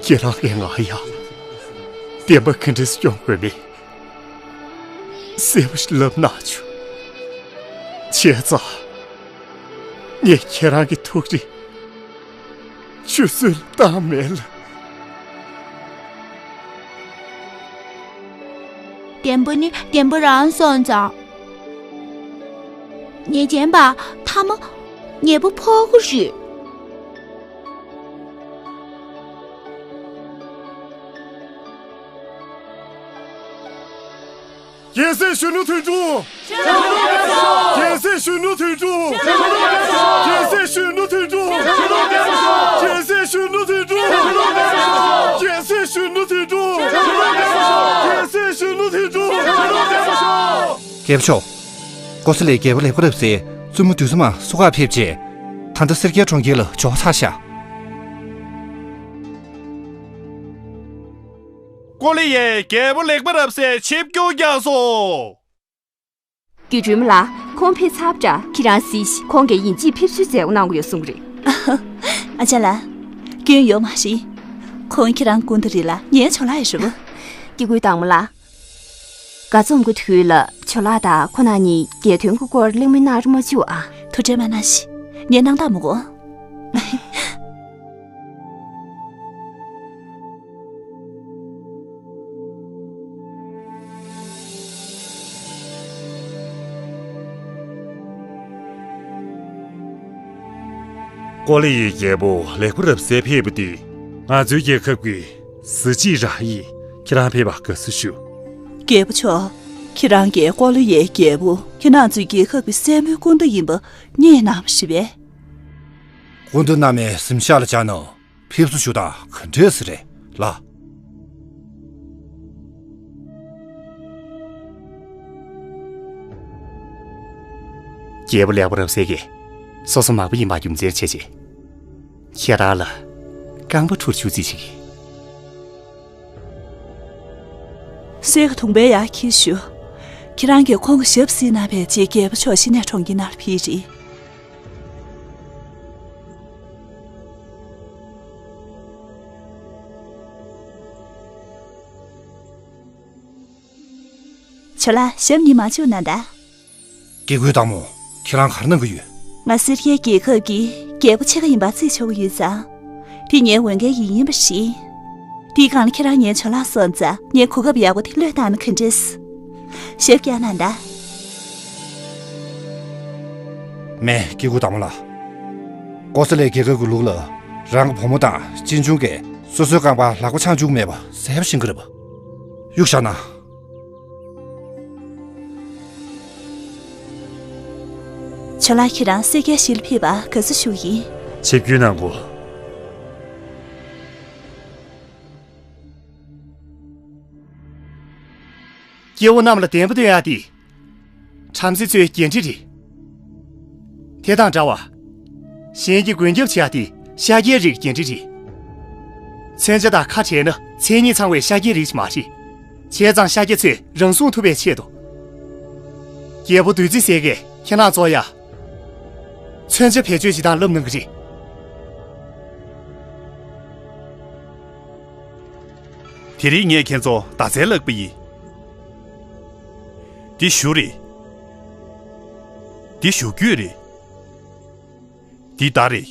ཁྱེད་རང་གིས་ང་ཡ་བདེན་པ་ག་འདྲས་སྐྱོང་དགོས་མིན། གསལ་པོ་ཞིག་ལབ་གནང་བྱུང་། བྱས་ཙང་། ངས་ཁྱེད་རང་གི་ཐུགས་རེ་ཆུད་ཟོས་ལ་བཏང་མེད་ལགས། བདེན་པ་ནི་བདེན་པ་རང་སོང་ཙང་། ཉེས་ཅན་པ་ཐ་མ་ཉེས་པ་ཕོག་གི་རེད། རྒྱལ་སྲས་གཞོན་ནུ་དོན་གྲུབ། རྒྱལ་སྲས་གཞོན་ནུ་དོན་གྲུབ། རྒྱལ་སྲས་གཞོན་ནུ་དོན་གྲུབ། རྒྱལ་སྲས་གཞོན་ནུ་དོན་གྲུབ། རྒྱལ་སྲས་གཞོན་ནུ་དོན་གྲུབ། རྒྱལ་སྲས་གཞོན་ནུ་དོན་གྲུབ། རྒྱལ་སྲས་གཞོན་ནུ་དོན་གྲུབ། རྒྱལ་པོ་མཆོག། ཀོ་ས་ལའི་རྒྱལ་པོ་ལེགས་པར་བསྲེགས་ཚེ་བཙུན་མོ་བདུད་སྲུང་མ་སུ་ཁ་ཕེབས་རྗེས། ད་ལྟ་སེར་སྐྱའི་གྲོང་ཁྱེར་ལ་འབྱོར་ཚར་ཤག། ཀོ་ལི་ཡའི་རྒྱལ་པོ་ལེགས་པར་བསྲེགས་ཚེ་ཆིབས་བསྒྱུར་བསྐྱངས་སོ། དགེ་སྒྲོལ་མ་ལགས། ཁོང་ཕེབས་ཚར་བ་འདྲ། ཁྱེད་རང་གཟིགས་ཤིག། ཁོང་གིས་ཡིན་གཅིག་ཕེབས་བསུའི་མཛད་སྒོ་གནང་གི་ཡོད་གསུངས་ཀྱི་རེད། ཨ་ཅག་ལགས། སྐྱོན་ཡོད་མ་རེད། ཁོང་ཁྱེད་རང་སྐུ་ཟླ་རེད་ལ་ངའི་ཇོ་ལགས་ཡིན་རེད་པ། སྐྱེ་དགུའི་བདག་མོ་ལགས། དགའ་འཛོམས་ཀྱི་དུས་ལ་ཇོ་ལགས་དང་ཁོ་ན་གཉིས་རྒྱལ་དོན་གྱི་སྐོར་གླེང་མོལ་གནང་རོགས་མ་བྱེད་ཨ། ཐུགས་ཁྲལ་མ་གནང་ཞིག། ངས་སྣང་དག་མི་དགོས། ཀོ་ལི་ཡའི་རྒྱལ་པོ་ལེགས་པར་བསྲེགས་ཕེབས་པ་དེ་ང་ཚོའི་རྒྱལ་ཁབ་ཀྱི་གཟི་བརྗིད་རང་ཡིན། ཁྱེད་རང་ཕེབས་པར་དགའ་བསུ་ཞུ། རྒྱལ་པོ་མཆོག། ཁྱེད་རང་གིས་ཀོ་ལི་ཡའི་རྒྱལ་པོ་ཁྱེད་རང་ཚོའི་རྒྱལ་ཁབ་ཀྱི་སྲས་མོའི་སྐུ་ཟླ་ཡིན་པ་རྙེད་གནང་བ་རེད་པས། སྐུ་ཟླ་རྣམས་ནས་གཟིམ་ཤག་ལ་བཅར་ན་ཕེབས་བསུ་ཞུ་སྟངས་ག་འདྲས་སེ་རེད་ལགས། རྒྱལ་པོ་ལེགས་པར་བསྲེགས་ཀྱིས་སོ་སོ་མང་པོ་ཡིན་པ་རྒྱུ་མཚན་བྱས་རྗེས། ཁྱེད་རང་ལ་རྐང་པ་འཁྲུར་ཞུ་རྩིས་བྱེད་ཀྱི། གསེར་གྱི་དུང་པའི་ཡར་འཁྱེར་ཞུ། ཁྱེད་རང་གིས་ཁོང་གི་ཞབས་བསིལ་གནང་བའི་རྗེས་རྒྱལ་པོ་མཆོག་གཞི་ནས་གྲོང་ཁྱེར་ནང་ལ་ཕེབས་རེད། ཇོ་ལགས། ཞབས་གཉིས་མ་བཅུག་ན་ད། སྐྱེ་དགུའི་བདག་མོ། ཁྱེད་རང་ག་རེ་གནང་གི་ཡོད། ང་སེར་སྐྱའི་རྒྱལ་ཁབ་ཀྱི་རྒྱལ་པོ་ཆེ་ཁག་ཡིན་པ་རྩིས་ཆོག་གི་ཡོད་ཙང་། དེ་ངའི་འོས་འགན་ཡིན་ཡིན་པ་རེད། དེའི་སྒང་ལ་ཁྱེད་རང་ངའི་ཇོ་ལགས་སོང་ཙང་ངའི་གོ་སྐབས་ཡག་པོ་དེ་བློས་བཏང་ན་ག་འདྲས། ཞབས་བཀྱག་གནང་ད། མེད། སྐྱེ་དགུའི་བདག་མོ་ལགས། ཀོ་ས་ལའི་རྒྱལ་ཁབ་ཀྱི་ལུགས་ལ་རང་གི་བུ་མོ་དང་གཅེན་གཅུང་གིས་སོ་སོའི་རྐང་པར་ལག་པ་འཆང་བཅུག་མེད་པ་གསལ་པོ་ཤེས་ཀྱི་རེད་པ། གཡུག་བཞག་ན། ཇོ་ལགས། ཁྱེད་རང་སེར་སྐྱའི་གཞིས་ལ་ཕེབས་པར་དགའ་བསུ་ཞུ་གི་ཡིན། ཆིབས་བསྒྱུར་གནང་གོ། སྐྱེ་བོ་རྣམས་ལ་བདེན་པ་སྟོན་ཡག་དེ། བྲམ་ཟེ་ཚོའི་འགན་འཁྲི་རེད། དེ་དང་འདྲ་བར། གཞན་གྱི་མགོན་སྐྱབས་བྱེད་ཡག་དེ་ཤཱཀྱའི་རིགས་འགན་འཁྲི་རེད། མཚོན་ཆ་དང་ཁ་བྲལ་ན་མཚན་ཉིད་ཚང་བའི་ཤཱཀྱའི་རིགས་ཤིག་མ་རེད། བྱས་ཙང་ཤཱཀྱ་ཚོས་རང་སྲུང་ཐུབ་པའི་ཆེད་དུ། རྒྱལ་པོ་བདུད་རྩི་སེར་གྱིས་ཁྱེད་རང་ཚོར་ཡ། མཚོན་ཆ་བེད་སྤྱོད་བྱེད་སྟངས་བསླབ་གནང་གི་རེད། དེ་རིང་ངས་ཁྱེད་ཚོ་མདའ་རྩལ་བསླབ་པ་ཡིན། འདི་གཞུ་རེད། འདི་གཞུ་རྒྱུད་རེད། འདི་མདའ་རེད།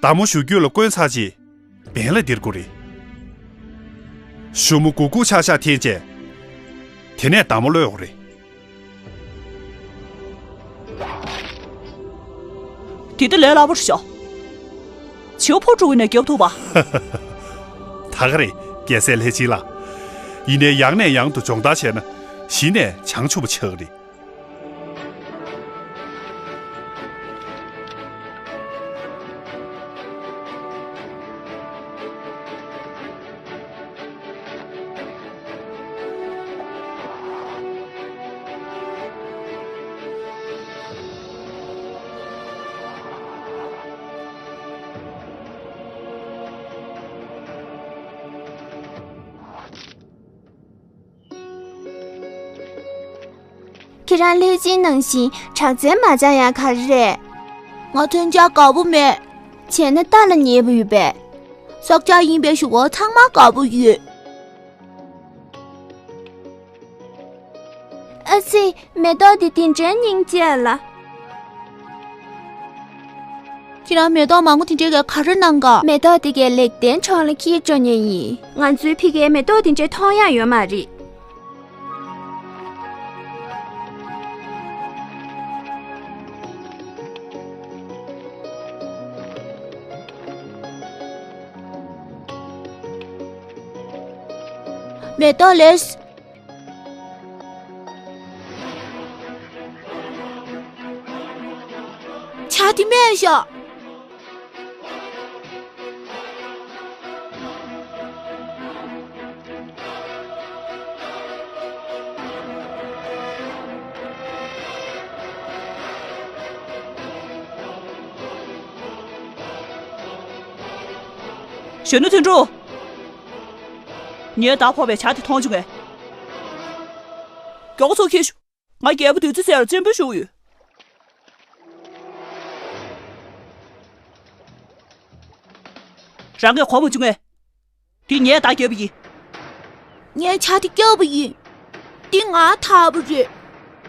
མདའ་མོ་གཞུ་རྒྱུད་ལ་བསྐོན་ཚར་རྗེས་འབེན་ལ་ལྡིར་དགོས་རེད། གཞུ་མོ་གུག་གུག་ཆག་ཆག་འཐེན་རྗེས། དེ་ནས་མདའ་མོ་གློད་དགོས་རེད། དེ་འདྲ་ལས་སླ་པོ་རེད་ཤག། བྱིའུ་ཕོ་བྲུ་བ་ནས་རྒྱོབ་ཐུབ་པ། ད་ག་རེད། རྒྱལ་སྲས་ལྷས་བྱིན་ལགས། ཡིན་ནའི་ཡང་ནས་ཡང་དུ་སྦྱོང་བརྡར་བྱས་ན་གཞི་ནས་བྱང་ཆུབ་པ་ཆགས་ཀྱི་རེད། ཁྱེད་རང་ལྷས་སྦྱིན་ནང་བཞིན་གྲགས་ཅན་མ་ཆགས་ཡ་ག་རེ་རེད། ང་མཚོན་ཆ་དགའ་པོ་མེད། བྱས་ན་རྟ་ལ་ཉེས་པོ་ཡོད་པས། སྲོག་ཆགས་ཡིན་པའི་གཞུག་གུ་ཚང་མ་དགའ་པོ་ཡོད། ཨ་ཙི། མེ་ཏོག་འདི་དེ་འདྲའི་སྙིང་རྗེ་ལ། ཁྱེད་རང་མེ་ཏོག་མང་པོ་དེ་འདྲའི་ག་ག་རེ་གནང་ག་མེ་ཏོག་དེ་གའི་ལེགས་ལྡན་གྲོང་ལ་འཁྱེར་འགྲོ་མཁན་ཡིན། ང་ཚོའི་ཕ་གིར་མེ་ཏོག་དེ་འདྲའི་མཐོང་ཡ་ཡོད་མ་རེད། མེ་ཏོག་ལེགས། བྱ་དེ་རྨས་ཤག་གཞོན་ནུ་དོན་གྲུབ། ངའི་མདའ་ཕོག་པའི་བྱ་དེ་མཐོང་བྱུང་ངས། མགྱོགས་པོ་ཚུར་འཁྱེར་ཤོག་ང་རྒྱལ་པོ་བདུད་རྩི་ཟེར་བ་གཅེན་པོ་ཞུ་གི་ཡོད། རང་གིས་གོ་མ་བྱུང་ངས། འདི་ངས་མདའ་བརྒྱབ་པ་ཡིན། ངས་བྱ་དེ་བརྒྱབ་པ་ཡིན། འདི་ང་འཐག་པ་རེད།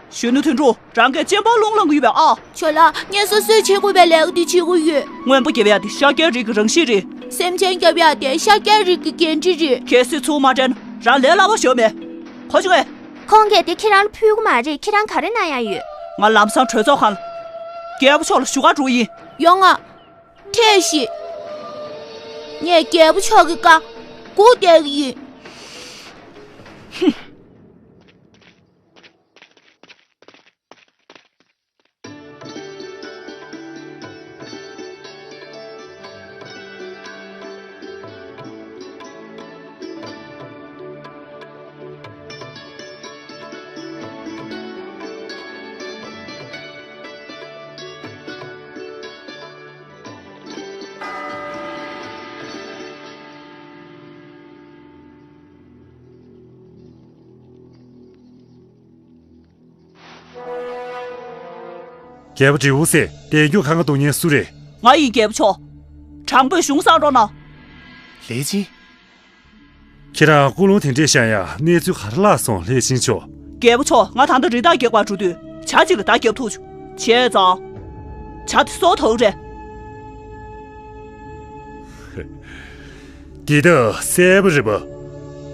གཞོན་ནུ་དོན་གྲུབ། རང་གིས་གཅེན་པོ་རླུང་ལངས་ཀྱི་ཡོད་པས་ཨ། ཇོ་ལགས། ངས་སོ་སོས་བྱེད་དགོས་པའི་ལས་ཀ་འདི་བྱེད་ཀྱི་ཡོད། རྔོན་པ་རྒྱབ་ཡ་དེ་ཤཱཀྱའི་རིགས་ཀྱི་རང་གཤིས་རེད། སེམས་ཅན་རྒྱབ་ཡ་དེ་ཤཱཀྱའི་རིགས་ཀྱི་འགན་འཁྲི་རེད། གལ་སྲིད་ཚུར་མ་སྤྲད་ན་རང་ལས་སླ་པོ་ཞིག་མེད། གོ་བྱུང་ངས། ཁོང་གིས་དེ་ཁྱེད་རང་ལ་ཕུལ་གྱི་མ་རེད། ཁྱེད་རང་ག་རེ་གནང་ཡ་ཡོད། ང་ལམ་སང་གྲོས་ཚོགས་ཁང་ལ་རྒྱལ་པོ་མཆོག་ལ་ཞུ་གར་འགྲོ་གི་ཡིན། ཡོང་ང་། ཐབས་ཤིག་ངས་རྒྱལ་པོ་མཆོག་གི་བཀའ་སྒུག་བསྡད་ཀྱི་ཡིན། རྒྱལ་པོ་དྲི་བོ་སེ། བདེ་མཆོག་ཁང་ག་གཏོང་མཁན་སུ་རེད། ང་ཡིན་རྒྱལ་པོ་མཆོག་དྲང་པོས་གཞུང་བསྲང་རོགས་གནང་། ལེགས་ཅིང་། ཁྱེད་རང་ཀུན་སློང་དེ་འདྲས་བཤད་ཡ་གནས་ཚུལ་ག་རེ་ལྷག་སོང་ལྷས་སྦྱིན་མཆོག་རྒྱལ་པོ་མཆོག་ང་ད་ལྟ་རི་དྭགས་རྒྱག་པར་འགྲོ་དུས་བྱ་གཅིག་ལ་མདའ་རྒྱབ་ཐུག་བྱུང་། བྱས་ཙང་། བྱ་དེ་སྲོག་ཐོག་རེད། འདི་ད་གསལ་པོ་རེད་པ།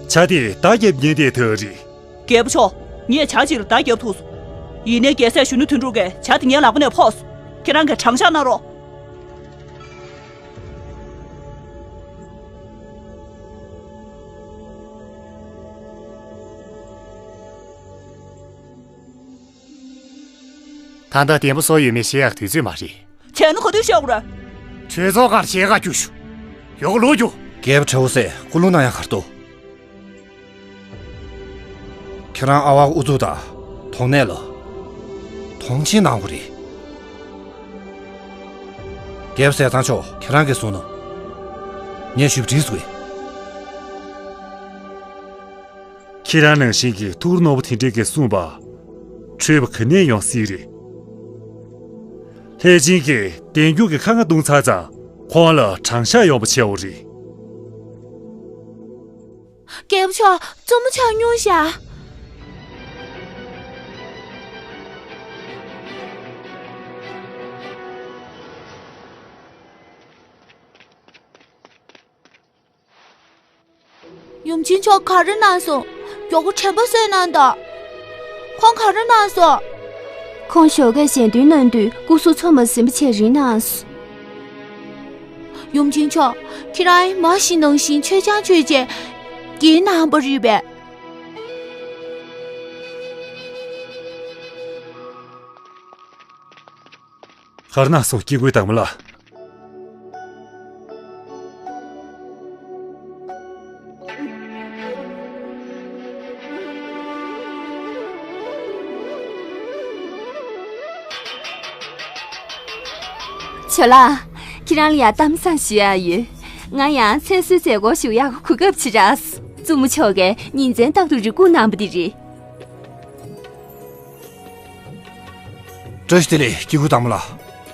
བྱ་དེ་མདའ་རྒྱབ་ཉན་དེ་ཐག་རེད། རྒྱལ་པོ་མཆོག་ངས་བྱ་གཅིག་ལ་མདའ་རྒྱབ་ཐུག་སོང་། ཡིན་ནའི་རྒྱལ་སྲས་གཞོན་ནུ་དོན་གྲུབ་ཀྱིས་བྱ་དེ་ངའི་ལག་པ་ནས་ཕོག་སོང་། ཁྱེད་རང་གིས་དྲང་བཞག་གནང་རོགས། ད་ལྟ་བདེ་པོ་བཟོ་ཡོད་མེད་ཤེས་ཡག་དུས་ཚོད་མ་རེད། བྱས་ན་ག་དུས་བཤད་དགོས་རེད། གྲོས་ཚོགས་ཁར་ཞལ་ཁ་རྒྱུགས་ཤོག་ཡོག་ལོ་རྒྱུགས། རྒྱལ་པོ་དྲི་བོ་སེ། སྐུ་ལུང་གནང་ཡག་ག་རེ་འདུག་ཁྱེད་རང་ཨ་ཝའི་ཨུ་ཚུགས་དང་དོགས་གནས་ལ་མཐོང་ཆེན་གནང་དགོས་རེད། རྒྱལ་པོ་ཟས་གཙང་མཆོག་ཁྱེད་རང་གིས་གསུངས་ནོ། ངས་ཞུ་བ་འགྲིག་སོང་ངས། ཁྱེད་རང་ནང་བཞིན་གྱི་ཐུགས་རྣོ་པོ་དེ་འདྲས་ཀྱིས་གསུངས་པ། འཕྲོས་པ་ག་ནས་ཡོང་སྲིད་རེད། ལྷས་སྦྱིན་གྱིས་བདེ་མཆོག་གི་ཁ་ང་བརྡུངས་ཚར་ཙང་ཁོང་ལ་དྲང་བཞག་ཡོང་བ་བྱས་པ་རེད། རྒྱལ་པོ་མཆོག་བཙུན་མོ་ཆགས་མྱོང་ཤག་ཡུམ་ཆེན་མཆོག་ག་རེ་གནང་སོང་། མགྱོགས་པོ་དྲན་པ་གསོས་གནང་དང་། ཁོང་ག་རེ་གནང་སོང་། ཁོང་ཞོགས་ཀས་ཞལ་འདོན་གནང་དུས་སྐུ་གཟུགས་ཚོར་མ་ཟིན་པ་བྱས་རིལ་གནང་སོང་། ཡུམ་ཆེན་མཆོག་ཁྱེད་རང་མ་གཞི་ནང་བཞིན་ཆོས་ཀྱང་ཆོས་བྱས་རྒྱན་གནང་བ་རེད་པས། ག་རེ་གནང་སོང་སྐྱེ་དགུའི་བདག་མོ་ལགས། ཇོ་ལགས། ཁྱེད་རང་ལ་ཡང་གཏམ་བཟང་ཞུ་ཡག་ཡོད། ང་ཡང་མཚན་གསོལ་མཛད་སྒོ་ཞུ་ཡག་གོ་སྐབས་ཅིག་རག་སོང་། བཙུན་མོ་མཆོག་གིས་ཉིན་མཚན་རྟག་ཏུ་རེ་སྒུག་གནང་བ་འདི་རེད། བཀྲ་ཤིས་བདེ་ལེགས་སྐྱེ་དགུའི་བདག་མོ་ལགས།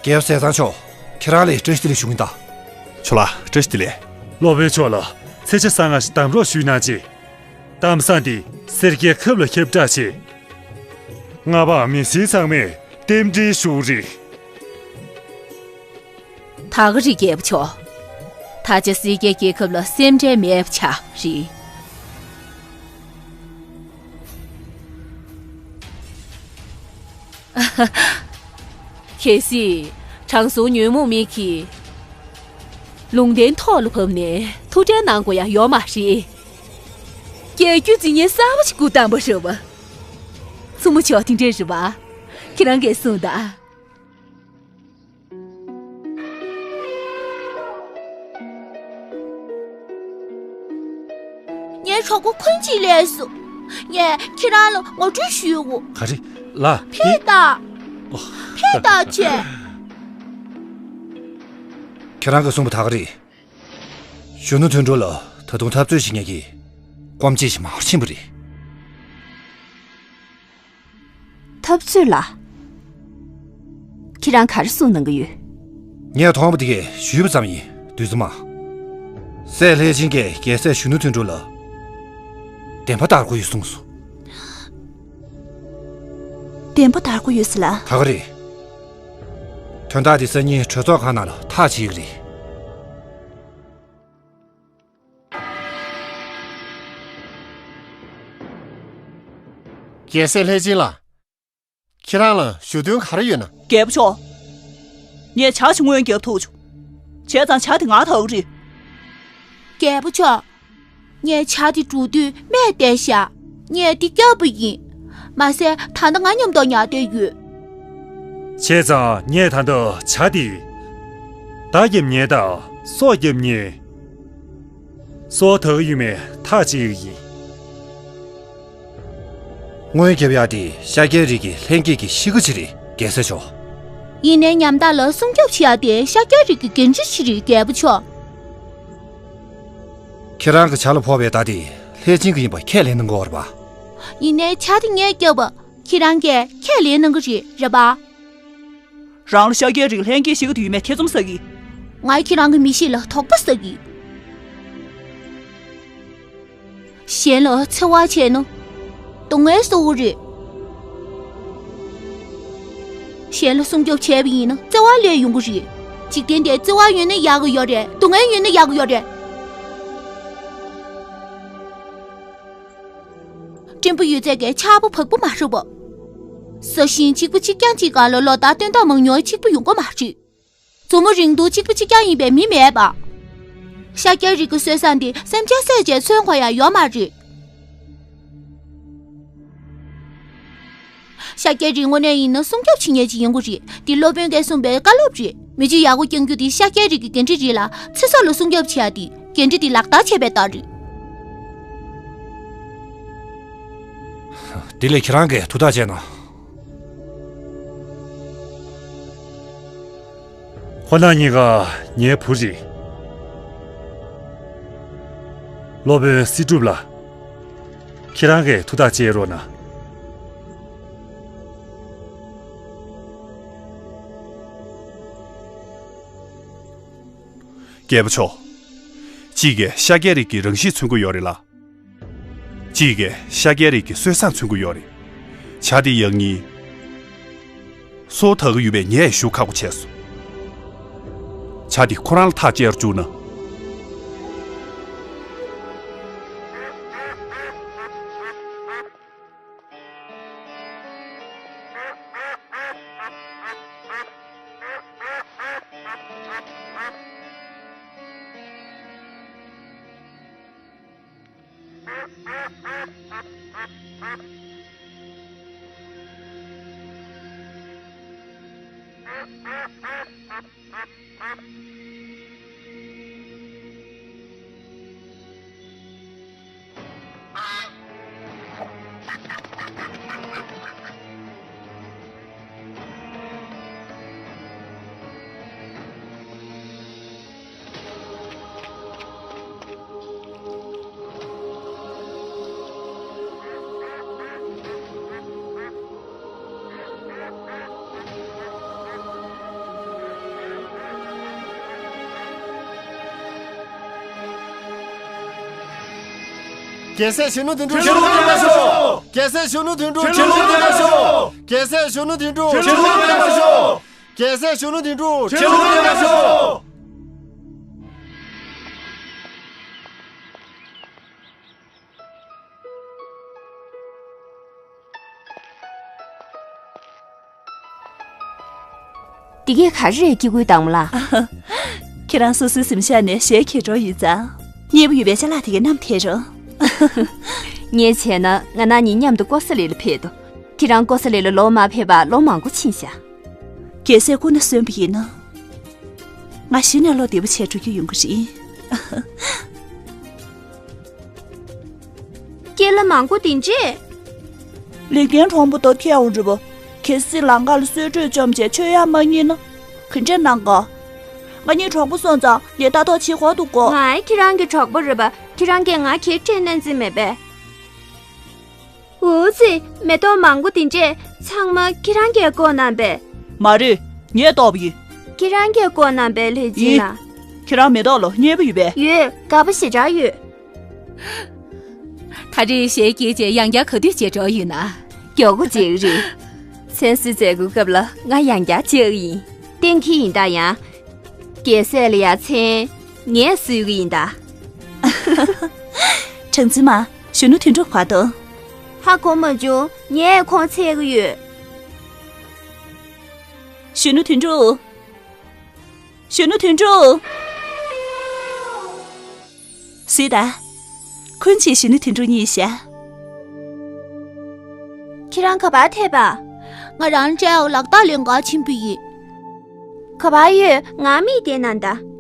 རྒྱལ་བ་ཟས་གཙང་མཆོག་ཁྱེད་རང་ལ་བཀྲ་ཤིས་བདེ་ལེགས་ཞུ་གིན་གདའ། ཁྱོད་ལ་བཀྲ་ཤིས་བདེ་ལེགས། སློབ་དཔོན་མཆོག་ལ་ཚེས་བཅུ་གསང་སྔགས་ཤིག་གདམ་རོགས་ཞུས་གནང་ཅིག་གཏམ་བཟང་འདི་སེར་སྐྱའི་ཁབ་ལ་ཁྱབ་བསྒྲགས་བྱེད། ང་པ་མི་སེར་ཚང་མས་རྟེན་འབྲེལ་ཞུ་རིགས། ད་ག་རེད་རྒྱལ་པོ་མཆོག་ད་ཆ་སེར་སྐྱའི་རྒྱལ་ཁབ་ལ་སེམས་ཁྲལ་མེད་པ་ཆགས་རེད། གལ་སྲིད་དྲང་སྲོང་ཉོན་མོངས་མི་གིས་ལུང་བསྟན་ཐོག་ལ་བབས་ནས་ཐུགས་ཁྲལ་གནང་དགོས་ཡ་ཡོད་མ་རེད། རྒྱལ་རྒྱུད་འཛིན་མཁན་གསར་པ་ཞིག་སྐུ་བལྟམས་པ་རེད་བ། བཙུན་མོ་མཆོག་དེ་འདྲས་རེད་བ། ཁྱེད་རང་གིས་གསུངས་དང་། ངའི་གྲོགས་པོ་ཁོང་ཅིག་སླེབས་སོང་། ངས་ཁྱེད་རང་ལ་ངོ་སྤྲོད་ཞུའོ། ག་རེ། ལ། ཕེབས་དང་། ཕེབས་དང་བྱས། ཁྱེད་རང་གིས་གསུངས་པ་ད་ག་རེད། གཞོན་ནུ་དོན་གྲུབ་ལ་ད་དུང་འཐབ་རྩོད་བྱེད་མཁན་གྱི་སྐོམ་ཆས་ཤིག་མར་ཕྱིན་པ་རེད། འཐབ་རྩོད་ལ། ཁྱེད་རང་ག་རེ་གསུངས་གནང་གི་ཡོད། ངས་མཐོང་བ་དེ་གས་ཞུས་པ་ཙམ་ཡིན། བདུད་བཙུན་མ། སྲས་ལྷས་བྱིན་གྱིས་རྒྱལ་སྲས་གཞོན་ནུ་དོན་གྲུབ་ལ་བདེན་པ་བདར་དགོས་ཡོད་གསུངས་སོང་། བདེན་པ་བདར་དགོས་ཡོད་ཟེར་ལ། ད་ག་རེད། དོན་དག་དེ་སང་ཉིན་གྲོས་ཚོགས་ཁང་ནང་ལ་ཐག་བཅད་ཀྱི་རེད། རྒྱལ་སྲས་ལྷས་བྱིན་ལགས། ཁྱེད་རང་ལ་ཞུ་དོན་ག་རེ་ཡོད་ན། རྒྱལ་པོ་མཆོག་ངས་ཇ་ཞིག་སྔོན་བརྒྱབ་ཐུབ་བྱུང་། བྱས་ཙང་ཇ་དེ་ང་དག་གི་རེད། རྒྱལ་པོ་མཆོག་ངས་ཇ་དེ་འགྲོ་དུས་སྨྲས་བསྡད་ཤག་ངས་དེ་བརྒྱབ་པ་ཡིན། མ་ཟད་ད་ལྟ་ང་མཉམ་དུ་ཉལ་བསྡད་ཡོད། བྱས་ཙང་ངས་ད་ལྟ་ཇ་དེ་མདའ་རྒྱབ་ཉེན་དང་སྲོག་རྒྱབ་ཉེན། སྲོག་དག་ཡོད་མེད་ཐག་བཅད་ཡོད་ཡིན། སྔོན་རྒྱབ་ཡག་དེ་ཤཱཀྱའི་རིགས་ཀྱི་ལྷན་སྐྱེས་ཀྱི་གཤིས་ཀ་ཅིག་རེད། རྒྱལ་སྲས་མཆོག་ཡིན་ནའི་ཉམ་ཐག་ལ་སྲུང་སྐྱོབ་བྱེད་ཡག་དེ་ཤཱཀྱའི་རིགས་ཀྱི་འགན་འཁྲི་ཞིག་རེད། རྒྱལ་པོ་མཆོག་ཁྱེད་རང་གི་ཇ་ལ་ཕོག་པའི་མདའ་དེ་ལྷས་བྱིན་གྱི་ཡིན་པ་ཁས་ལེན་གནང་གི་ཡོད་རེད་པ། ཡིན་ནའི་ཇ་དེ་ངས་བརྒྱབ་པ་ཁྱེད་རང་གིས་ཁས་ལེན་གནང་གི་རེད། རེད་པ། རང་ལ་ཤཱཀྱའི་རིགས་ལྷན་སྐྱེས་ཤིག་ཏུ་ཡོད་མེད་ཐེ་ཚོམ་ཟ་གི། ང་ཁྱེད་རང་གི་མི་གཤིས་ལ་དོགས་པ་ཟ་གི། གཞན་ལ་འཚེ་བ་བྱས་ན་སྡུག་བསྔལ་གསོག་གི་རེད། གཞན་ལ་སྲུང་སྐྱོབ་བྱས་པ་ཡིན་ན་བརྩེ་བ་སླེབས་ཡོང་གི་རེད། འཇིག་རྟེན་འདིར་བརྩེ་བ་ཡོད་ན་ཡག་གི་ཡོད་རེད། སྡུག་བསྔལ་ཡོད་ན་ཡག་གི་ཡོད་རེད། སྲིན་པོ་ཡོད་ཚད་ཀྱི་ཆར་པ་བབས་པ་མ་རེད་པ། ས་ཞིང་གཅིག་པ་གཅིག་རྐྱང་གཅིག་སྒང་ལ་ལོ་ལྟར་སྟོན་ཐོག་མང་ཉུང་གཅིག་པ་ཡོང་གི་མ་རེད། མཛོ་མོ་རིང་ཐུང་གཅིག་པ་གཅིག་རྐྱང་ཡིན་པའི་མི་མེད་པ། ཤཱཀྱའི་རིགས་ཀྱི་སྲོལ་བཟང་འདི་སེམས་ཅན་སུས་ཀྱང་མཚོན་དགོས་ཡ་ཡོད་མ་རེད། ཤཱཀྱའི་རིགས་དངོས་གནས་ཡིན་ན་སྲུང་སྐྱོབ་བྱེད་མཁན་ཅིག་ཡིན་དགོས་རེད། འདི་སློབ་དཔོན་གྱིས་གསུངས་པའི་བཀའ་སློབ་རེད། མི་ཚེ་ཡག་པོ་བསྐྱང་རྒྱུ་དེ་ཤཱཀྱའི་རིགས་ཀྱི་འགན་འཁྲི་རེད་ལ། ཚེ་སྲོག་ལ་སྲུང་སྐྱོབ་བྱེད་ཡ་དེ་འགན་འཁྲི་དེ་ལག་བསྟར་བྱས་པའི་རྟགས་རེད། དེ་ལས་ཁྱེད་རང་གིས་ཐུགས་ཐག་བཅད་ན། ཁོང་རྣམ་གཉིས་ཀ་ངའི་བུ་རེད། སློབ་དཔོན་སྲིད་སྒྲུབ་ལགས། ཁྱེད་རང་གིས་ཐུགས་ཐག་བཅད་རོགས་གནང་། རྒྱལ་པོ་མཆོག་གཅིག་གིས་ཤཱཀྱའི་རིགས་ཀྱི་རང་གཤིས་མཚོན་གྱི་ཡོད་རེད་ལ། གཅིག་གིས་ཤཱཀྱའི་རིགས་ཀྱི་སྲོལ་བཟང་མཚོན་གྱི་ཡོད་རེད། ཇ་དེ་ཡག་ཉེས། སྲོག་དག་གི་ཡོད་པས་ངས་ཞུ་ཁག་པོ་བྱས་སོང་། ཇ་དེ་ཁོ་རང་ལ་ཐག་བཅད་རུ་བཅུག་ན། རྒྱལ་སྲས་གཞོན་ནུ་དོན་གྲུབ་ཁྱེད་ལུང་བསྟན་པར་ཤོག་རྒྱལ་སྲས་གཞོན་ནུ་དོན་གྲུབ་ཁྱེད་ལུང་བསྟན་པར་ཤོག་རྒྱལ་སྲས་གཞོན་ནུ་དོན་གྲུབ་ཁྱེད་ལུང་བསྟན་པར་ཤོག་རྒྱལ་སྲས་གཞོན་ནུ་དོན་གྲུབ་ཁྱེད་ལུང་བསྟན་པར་ཤོག་འདི་གས་ག་རེ་རེད། སྐྱེ་དགུའི་བདག་མོ་ལགས། ཁྱེད་རང་སོ་སོའི་གཟིམ་ཤག་ནས་གཞས་ཁྱེར་འགྲོ་ཡིན་ཙང་། མཉེས་པོ་ཡོད་པའི་ཅ་ལག་དེ་གས་བསྣམས་ཐལ་རོགས། ངས་བྱས་ན་ང་རང་གཉིས་མཉམ་དུ་ཀོ་ས་ལི་ལ་ཕེབས་འདུག་ཁྱེད་རང་ཀོ་ས་ལི་ལ་ལོག་མ་ཕེབས་པ་ལོ་མང་པོ་ཕྱིན་ཤག་རྒྱལ་སྲས་སྐུ་ན་གསོན་པ་ཡིན་ན། ང་གཞི་ནས་བློ་བདེ་པོ་བྱས་འགྲོ་རྒྱུ་ཡོང་གི་རེད། སྐྱེས་ལ་མང་པོ་དེ་འདྲས། ལེགས་ལྡན་གྲོང་པ་དང་ཐེའུ་རི་བོ། གལ་སྲིད་ལམ་ཁ་ལ་གསོལ་མགྲོན་བཅོམ་བྱས་མཆོད་ཡག་མ་རྙེད་ན། ག་འདྲས་གནང་ག་ང་གཉིས་གྲོགས་པོ་སོང་ཙང་ངས་ལྟ་རྟོག་བྱེད་དགོས་འདུག་གོ། ང་ཁྱེད་རང་གི་གྲོགས་པོ་རེད་པ། ཁྱེད་རང་གིས་ང་གད་སྤྲད་གནང་རྩིས་མེད་པས། འུ་ཙི། མེ་ཏོག་མང་པོ་དེ་འདྲས་ཚང་མ་ཁྱེད་རང་གིས་བཀོག་གནང་པས། མ་རེད། ངས་བཏོག་པ་ཡིན། ཁྱེད་རང་གིས་བཀོག་གནང་པས་ལྷས་སྦྱིན་ལགས། ཁྱེད་རང་མེ་ཏོག་ལ་མཉེས་པོ་ཡོད་པས། ཡོད། དགའ་པོ་ཞེ་དྲག་ཡོད། ད་རེས་གཞས་སྐྱེས་རྗེས་ཡང་བསྐྱར་ག་དུས་མཇལ་འགྲོ་ཡིན་ན། མགྱོགས་པོ་མཇལ་གི་རེད། མཚན་གསོལ་མཛད་སྒོའི་སྐབས་ལ་ང་ཡང་བསྐྱར་མཇལ་གི་ཡིན། གཏན་འཁེལ་ཡིན་ད་ཡང་། རྒྱལ་སྲས་ལ་ཡ་མཚན་ངས་གསོལ་གི་ཡིན་ད། གྲངས་འཛིན་མ། གཞོན་ནུ་དོན་གྲུབ་ག་འདུག་ཧ་གོ་མ་བྱུང་། ངས་ཁོང་འཚོལ་གི་ཡོད། གཞོན་ནུ་དོན་གྲུབ། གཞོན་ནུ་དོན་གྲུབ། གཟིགས་དང་། ཁོང་ཚོས་གཞོན་ནུ་དོན་གྲུབ་རྙེད་ཤག་ཁྱེད་རང་ག་པར་ཐད་པ། ང་རང་བྲེལ་ལག་རྟགས་ལེན་གར་ཕྱིན་པ་ཡིན། ག་པར་ཡོད། ང་མིག་བལྟས་ན་ད།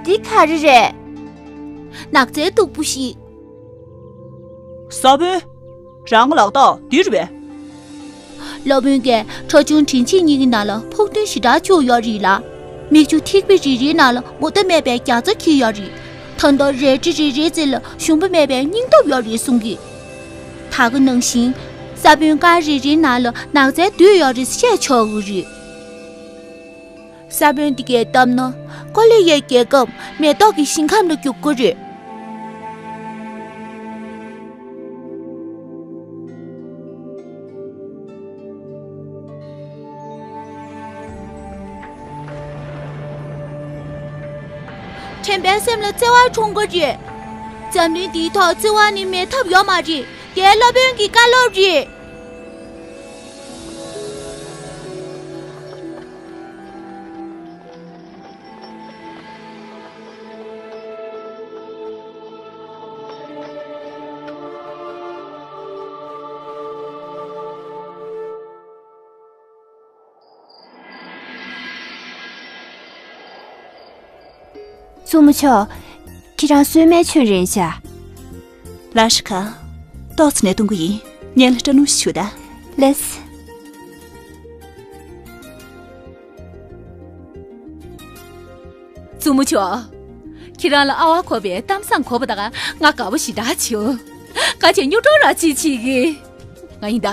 འདི་ག་རེ་རེད། ནགས་ཚལ་སྟུག་པོ་ཞིག་ས་བོན། རང་གི་ལག་རྟགས་འདི་རེད་པས། སློབ་དཔོན་གྱིས་ཁྲ་ཆུང་དྲིན་ཆེན་གཉིས་ཀྱི་ནང་ལ་ཕོག་ཐུན་ཞེ་དྲག་བཅུག་ཡོད་རེད་ལ། མིག་ཆུ་ཐིགས་པ་རེ་རེའི་ནང་ལ་མུ་མཐའ་མེད་པའི་རྒྱ་མཚོ་འཁྱིལ་ཡོད་རེད། ད་ལྟ་རལ་གྲི་རེ་རེའི་རྩེ་ལ་ཞུམ་པ་མེད་པའི་སྙིང་སྟོབས་ཡོད་རེད་གསུང་གི། ད་ག་ནང་བཞིན། ས་བོན་དཀར་རེ་རེའི་ནང་ལ་ནགས་ཚལ་འདུས་ཡོད་རེད་བཤད་ཆོག་གི་རེད། ས་བོན་འདི་གས་བཏབ་ན་ཀོ་ལི་ཡའི་རྒྱལ་ཁབ་མེ་ཏོག་གི་ཞིང་ཁམས་ལ་འགྱུར་གྱི་རེད། དྲན་པའི་སེམས་ལ་བརྩེ་བ་འཁྲུངས་ཀྱི་རེད། འཛམ་གླིང་འདིའི་ཐོག་བརྩེ་བ་ནི་མེད་ཐབས་ཡོད་མ་རེད། དེ་སློབ་དཔོན་གྱི་བཀའ་སློབ་རེད། བཙུན་མོ་མཆོག་ཁྱེད་རང་གསོལ་མའི་མཆོད་རན་ཤག་ལ་ཤི་ཁ། ཏོག་ཙམ་ནས་གཏོང་གི་ཡིན། ངས་ལ་སྐྲ་སྣུམ་ཞིག་བྱུག་ད། ལེས། བཙུན་མོ་མཆོག་ཁྱེད་རང་ལ་ཨ་ཝ་གོ་བའི་གཏམ་བཟང་གོ་བ་དང་ང་དགའ་པོ་ཞེ་དྲག་བྱུང་། ཁ་ཆེ་སྨྱུག་གྲོགས་ར་ཅིག་བྱེད་ཀྱི། ང་ཡིན་ད།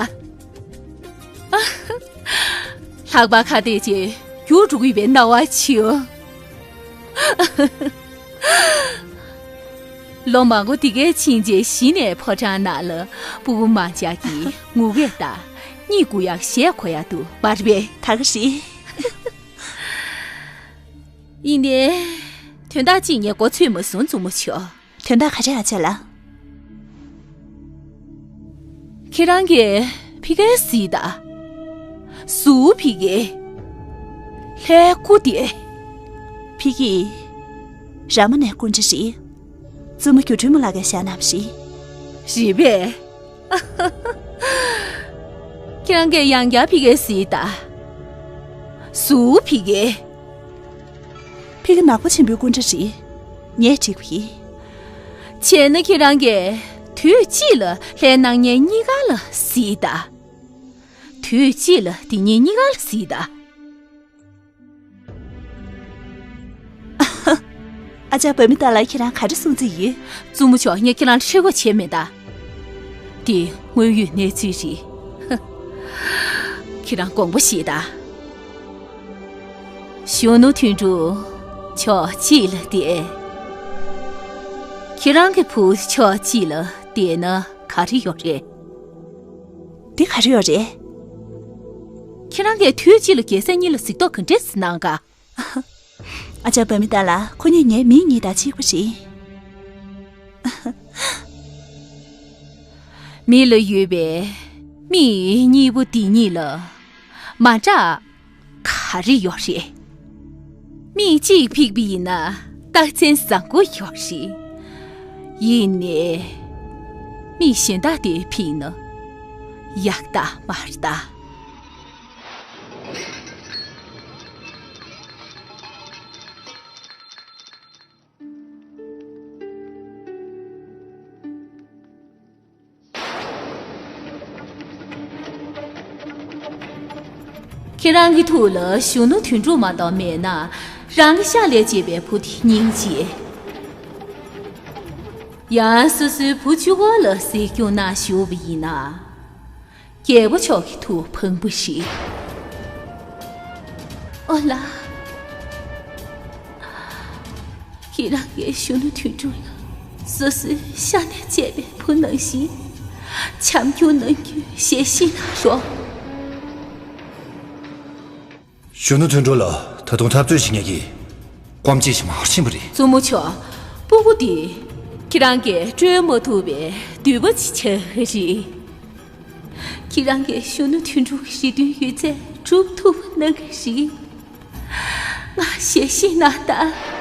ལྷག་པར་ཁ་བལྟས་ཅིག་རྒྱུགས་འགྲོ་གི་ཡོད་པའི་སྣང་བ་བྱུང་། ལོ་མང་པོ་དེ་གའི་ཕྱིན་རྗེས་གཞི་ནས་ཕོ་བྲང་ནང་ལ་སྤུ་གུ་མང་ཇག་གིས་ངུ་སྐད་དང་གཉིད་ཁུག་ཡག་གཞས་གོ་ཡག་འདུག་མ་རེད་པས། ད་ག་རེད། ཡིན་ནའི། དོན་དག་ཅིག་ངས་མགོ་ཚོས་མ་སོང་བཙུན་མོ་མཆོག་དོན་དག་ག་རེ་ཨ་ཅག་ལགས། ཁྱེད་རང་གིས་ཕི་ཀའི་སྲིད་ད། སུ་ཕི་ཀའི། ལྷའི་སྐུ་དེ། ཕི་ཀའི། ར་མ་ནའི་སྐུ་འདྲ་རེད། བཙུན་མོ་སྒྱུ་འཕྲུལ་མ་ལགས་ཀྱིས་བཞག་གནང་བ་རེད། རེད་པས། ཁྱེད་རང་གིས་ཡང་བསྐྱར་ཕི་ཀའི་སྲིད་ད། སུ་ཕི་ཀའི། ཕི་ཀ་ནག་པོ་ཆེན་པོའི་སྐུ་འདྲ་རེད། ངས་བྲིས་པ་ཡིན། བྱས་ན་ཁྱེད་རང་གིས་དུས་གཅིག་ལ་ལྷའི་སྣང་བརྙན་གཉིས་ཀ་ལ་གཟིགས་དང་། དུས་གཅིག་ལ་དེ་གཉིས་གཉིས་ཀ་ལ་གཟིགས་དང་། ཨ་ཅག་བུད་མེད་ལྟ་ལ་ཁྱེད་རང་ག་རེ་གསུང་རྩིས་ཡོད། བཙུན་མོ་མཆོག་ངས་ཁྱེད་རང་ལ་ཁྲེལ་དགོད་བྱས་མེད་ད། འདི་དངོས་ཡོད་གནས་ཚུལ་རེད། ཁྱེད་རང་དགོངས་པ་བཞེས་དང་། གཞོན་ནུ་དོན་གྲུབ། ཕྱོགས་གཅིག་ལ་བསྡད། ཁྱེད་རང་གི་བུ་ཕྱོགས་གཅིག་ལ་བསྡད་ན་ག་རེ་ཡོད་རེད། འདི་ག་རེ་ཡོད་རེད། ཁྱེད་རང་གིས་དུས་གཅིག་ལ་རྒྱལ་སྲས་གཉིས་ལ་གཟིགས་རྟོག་ག་འདྲས་གནང་ག། ཨ་ཅག་པ་མི་ཏཱ་ལ། ཁོ་གཉིས་ངའི་མི་གཉིས་དང་གཅིག་པ་རེད། མི་ལ་ཡོད་པའི་མིག་གཉིས་པོ་འདི་གཉིས་ལ་མ་འདྲ་ག་རེ་ཡོད་རེད། མིག་གཅིག་ཕིག་པ་ཡིན་ན་རྟགས་མཚན་བཟང་པོ་ཡོད་རེད། ཡིན་ནའི་མིག་གཞན་དག་དེ་ཕིག་ན་ཡག་རྟགས་མ་རེད་ད། ཁྱེད་རང་གི་ཐུགས་ལ་གཞོན་ནུ་དོན་གྲུབ་མ་གཏོགས་མེད་ན། རང་གི་ཤ་ལས་སྐྱེས་པའི་བུ་དེ་སྙིང་རྗེ། ཡང་སོ་སོའི་བུ་གཅིག་པོ་ལ་གཟིགས་སྐྱོང་གནང་བཞུགས་པ་ཡིན་ན། རྒྱལ་པོ་མཆོག་གི་ཐུགས་ཕངས་པོ་ཞིག་ཨོ་ལ། ཁྱེད་རང་གིས་གཞོན་ནུ་དོན་གྲུབ་ལ་སོ་སོའི་ཤ་ནས་སྐྱེས་པའི་བུ་ནང་བཞིན་བྱམས་སྐྱོང་གནང་རྒྱུའི་ཞལ་བཞེས་གནང་རོགས། གཞོན་ནུ་དོན་གྲུབ་ལ་ད་དུང་འཐབ་རྩོད་བྱེད་མཁན་གྱི་སྐོམ་བྱེད་ཞིག་མ་ཕྱིན་པ་རེད། བཙུན་མོ་མཆོག་སྤུ་གུ་འདི་ཁྱེད་རང་གིས་སྤྲོད་མ་ཐུབ་པའི་འདུན་པ་ཅིག་ཆགས་ཀྱི་རེད། ཁྱེད་རང་གིས་གཞོན་ནུ་དོན་གྲུབ་ཀྱི་རེ་འདུན་ཡོད་ཚད་སྒྲུབ་ཐུབ་པ་གནང་གི་རེད། ང་ཞལ་བཞེས་གནང་དང་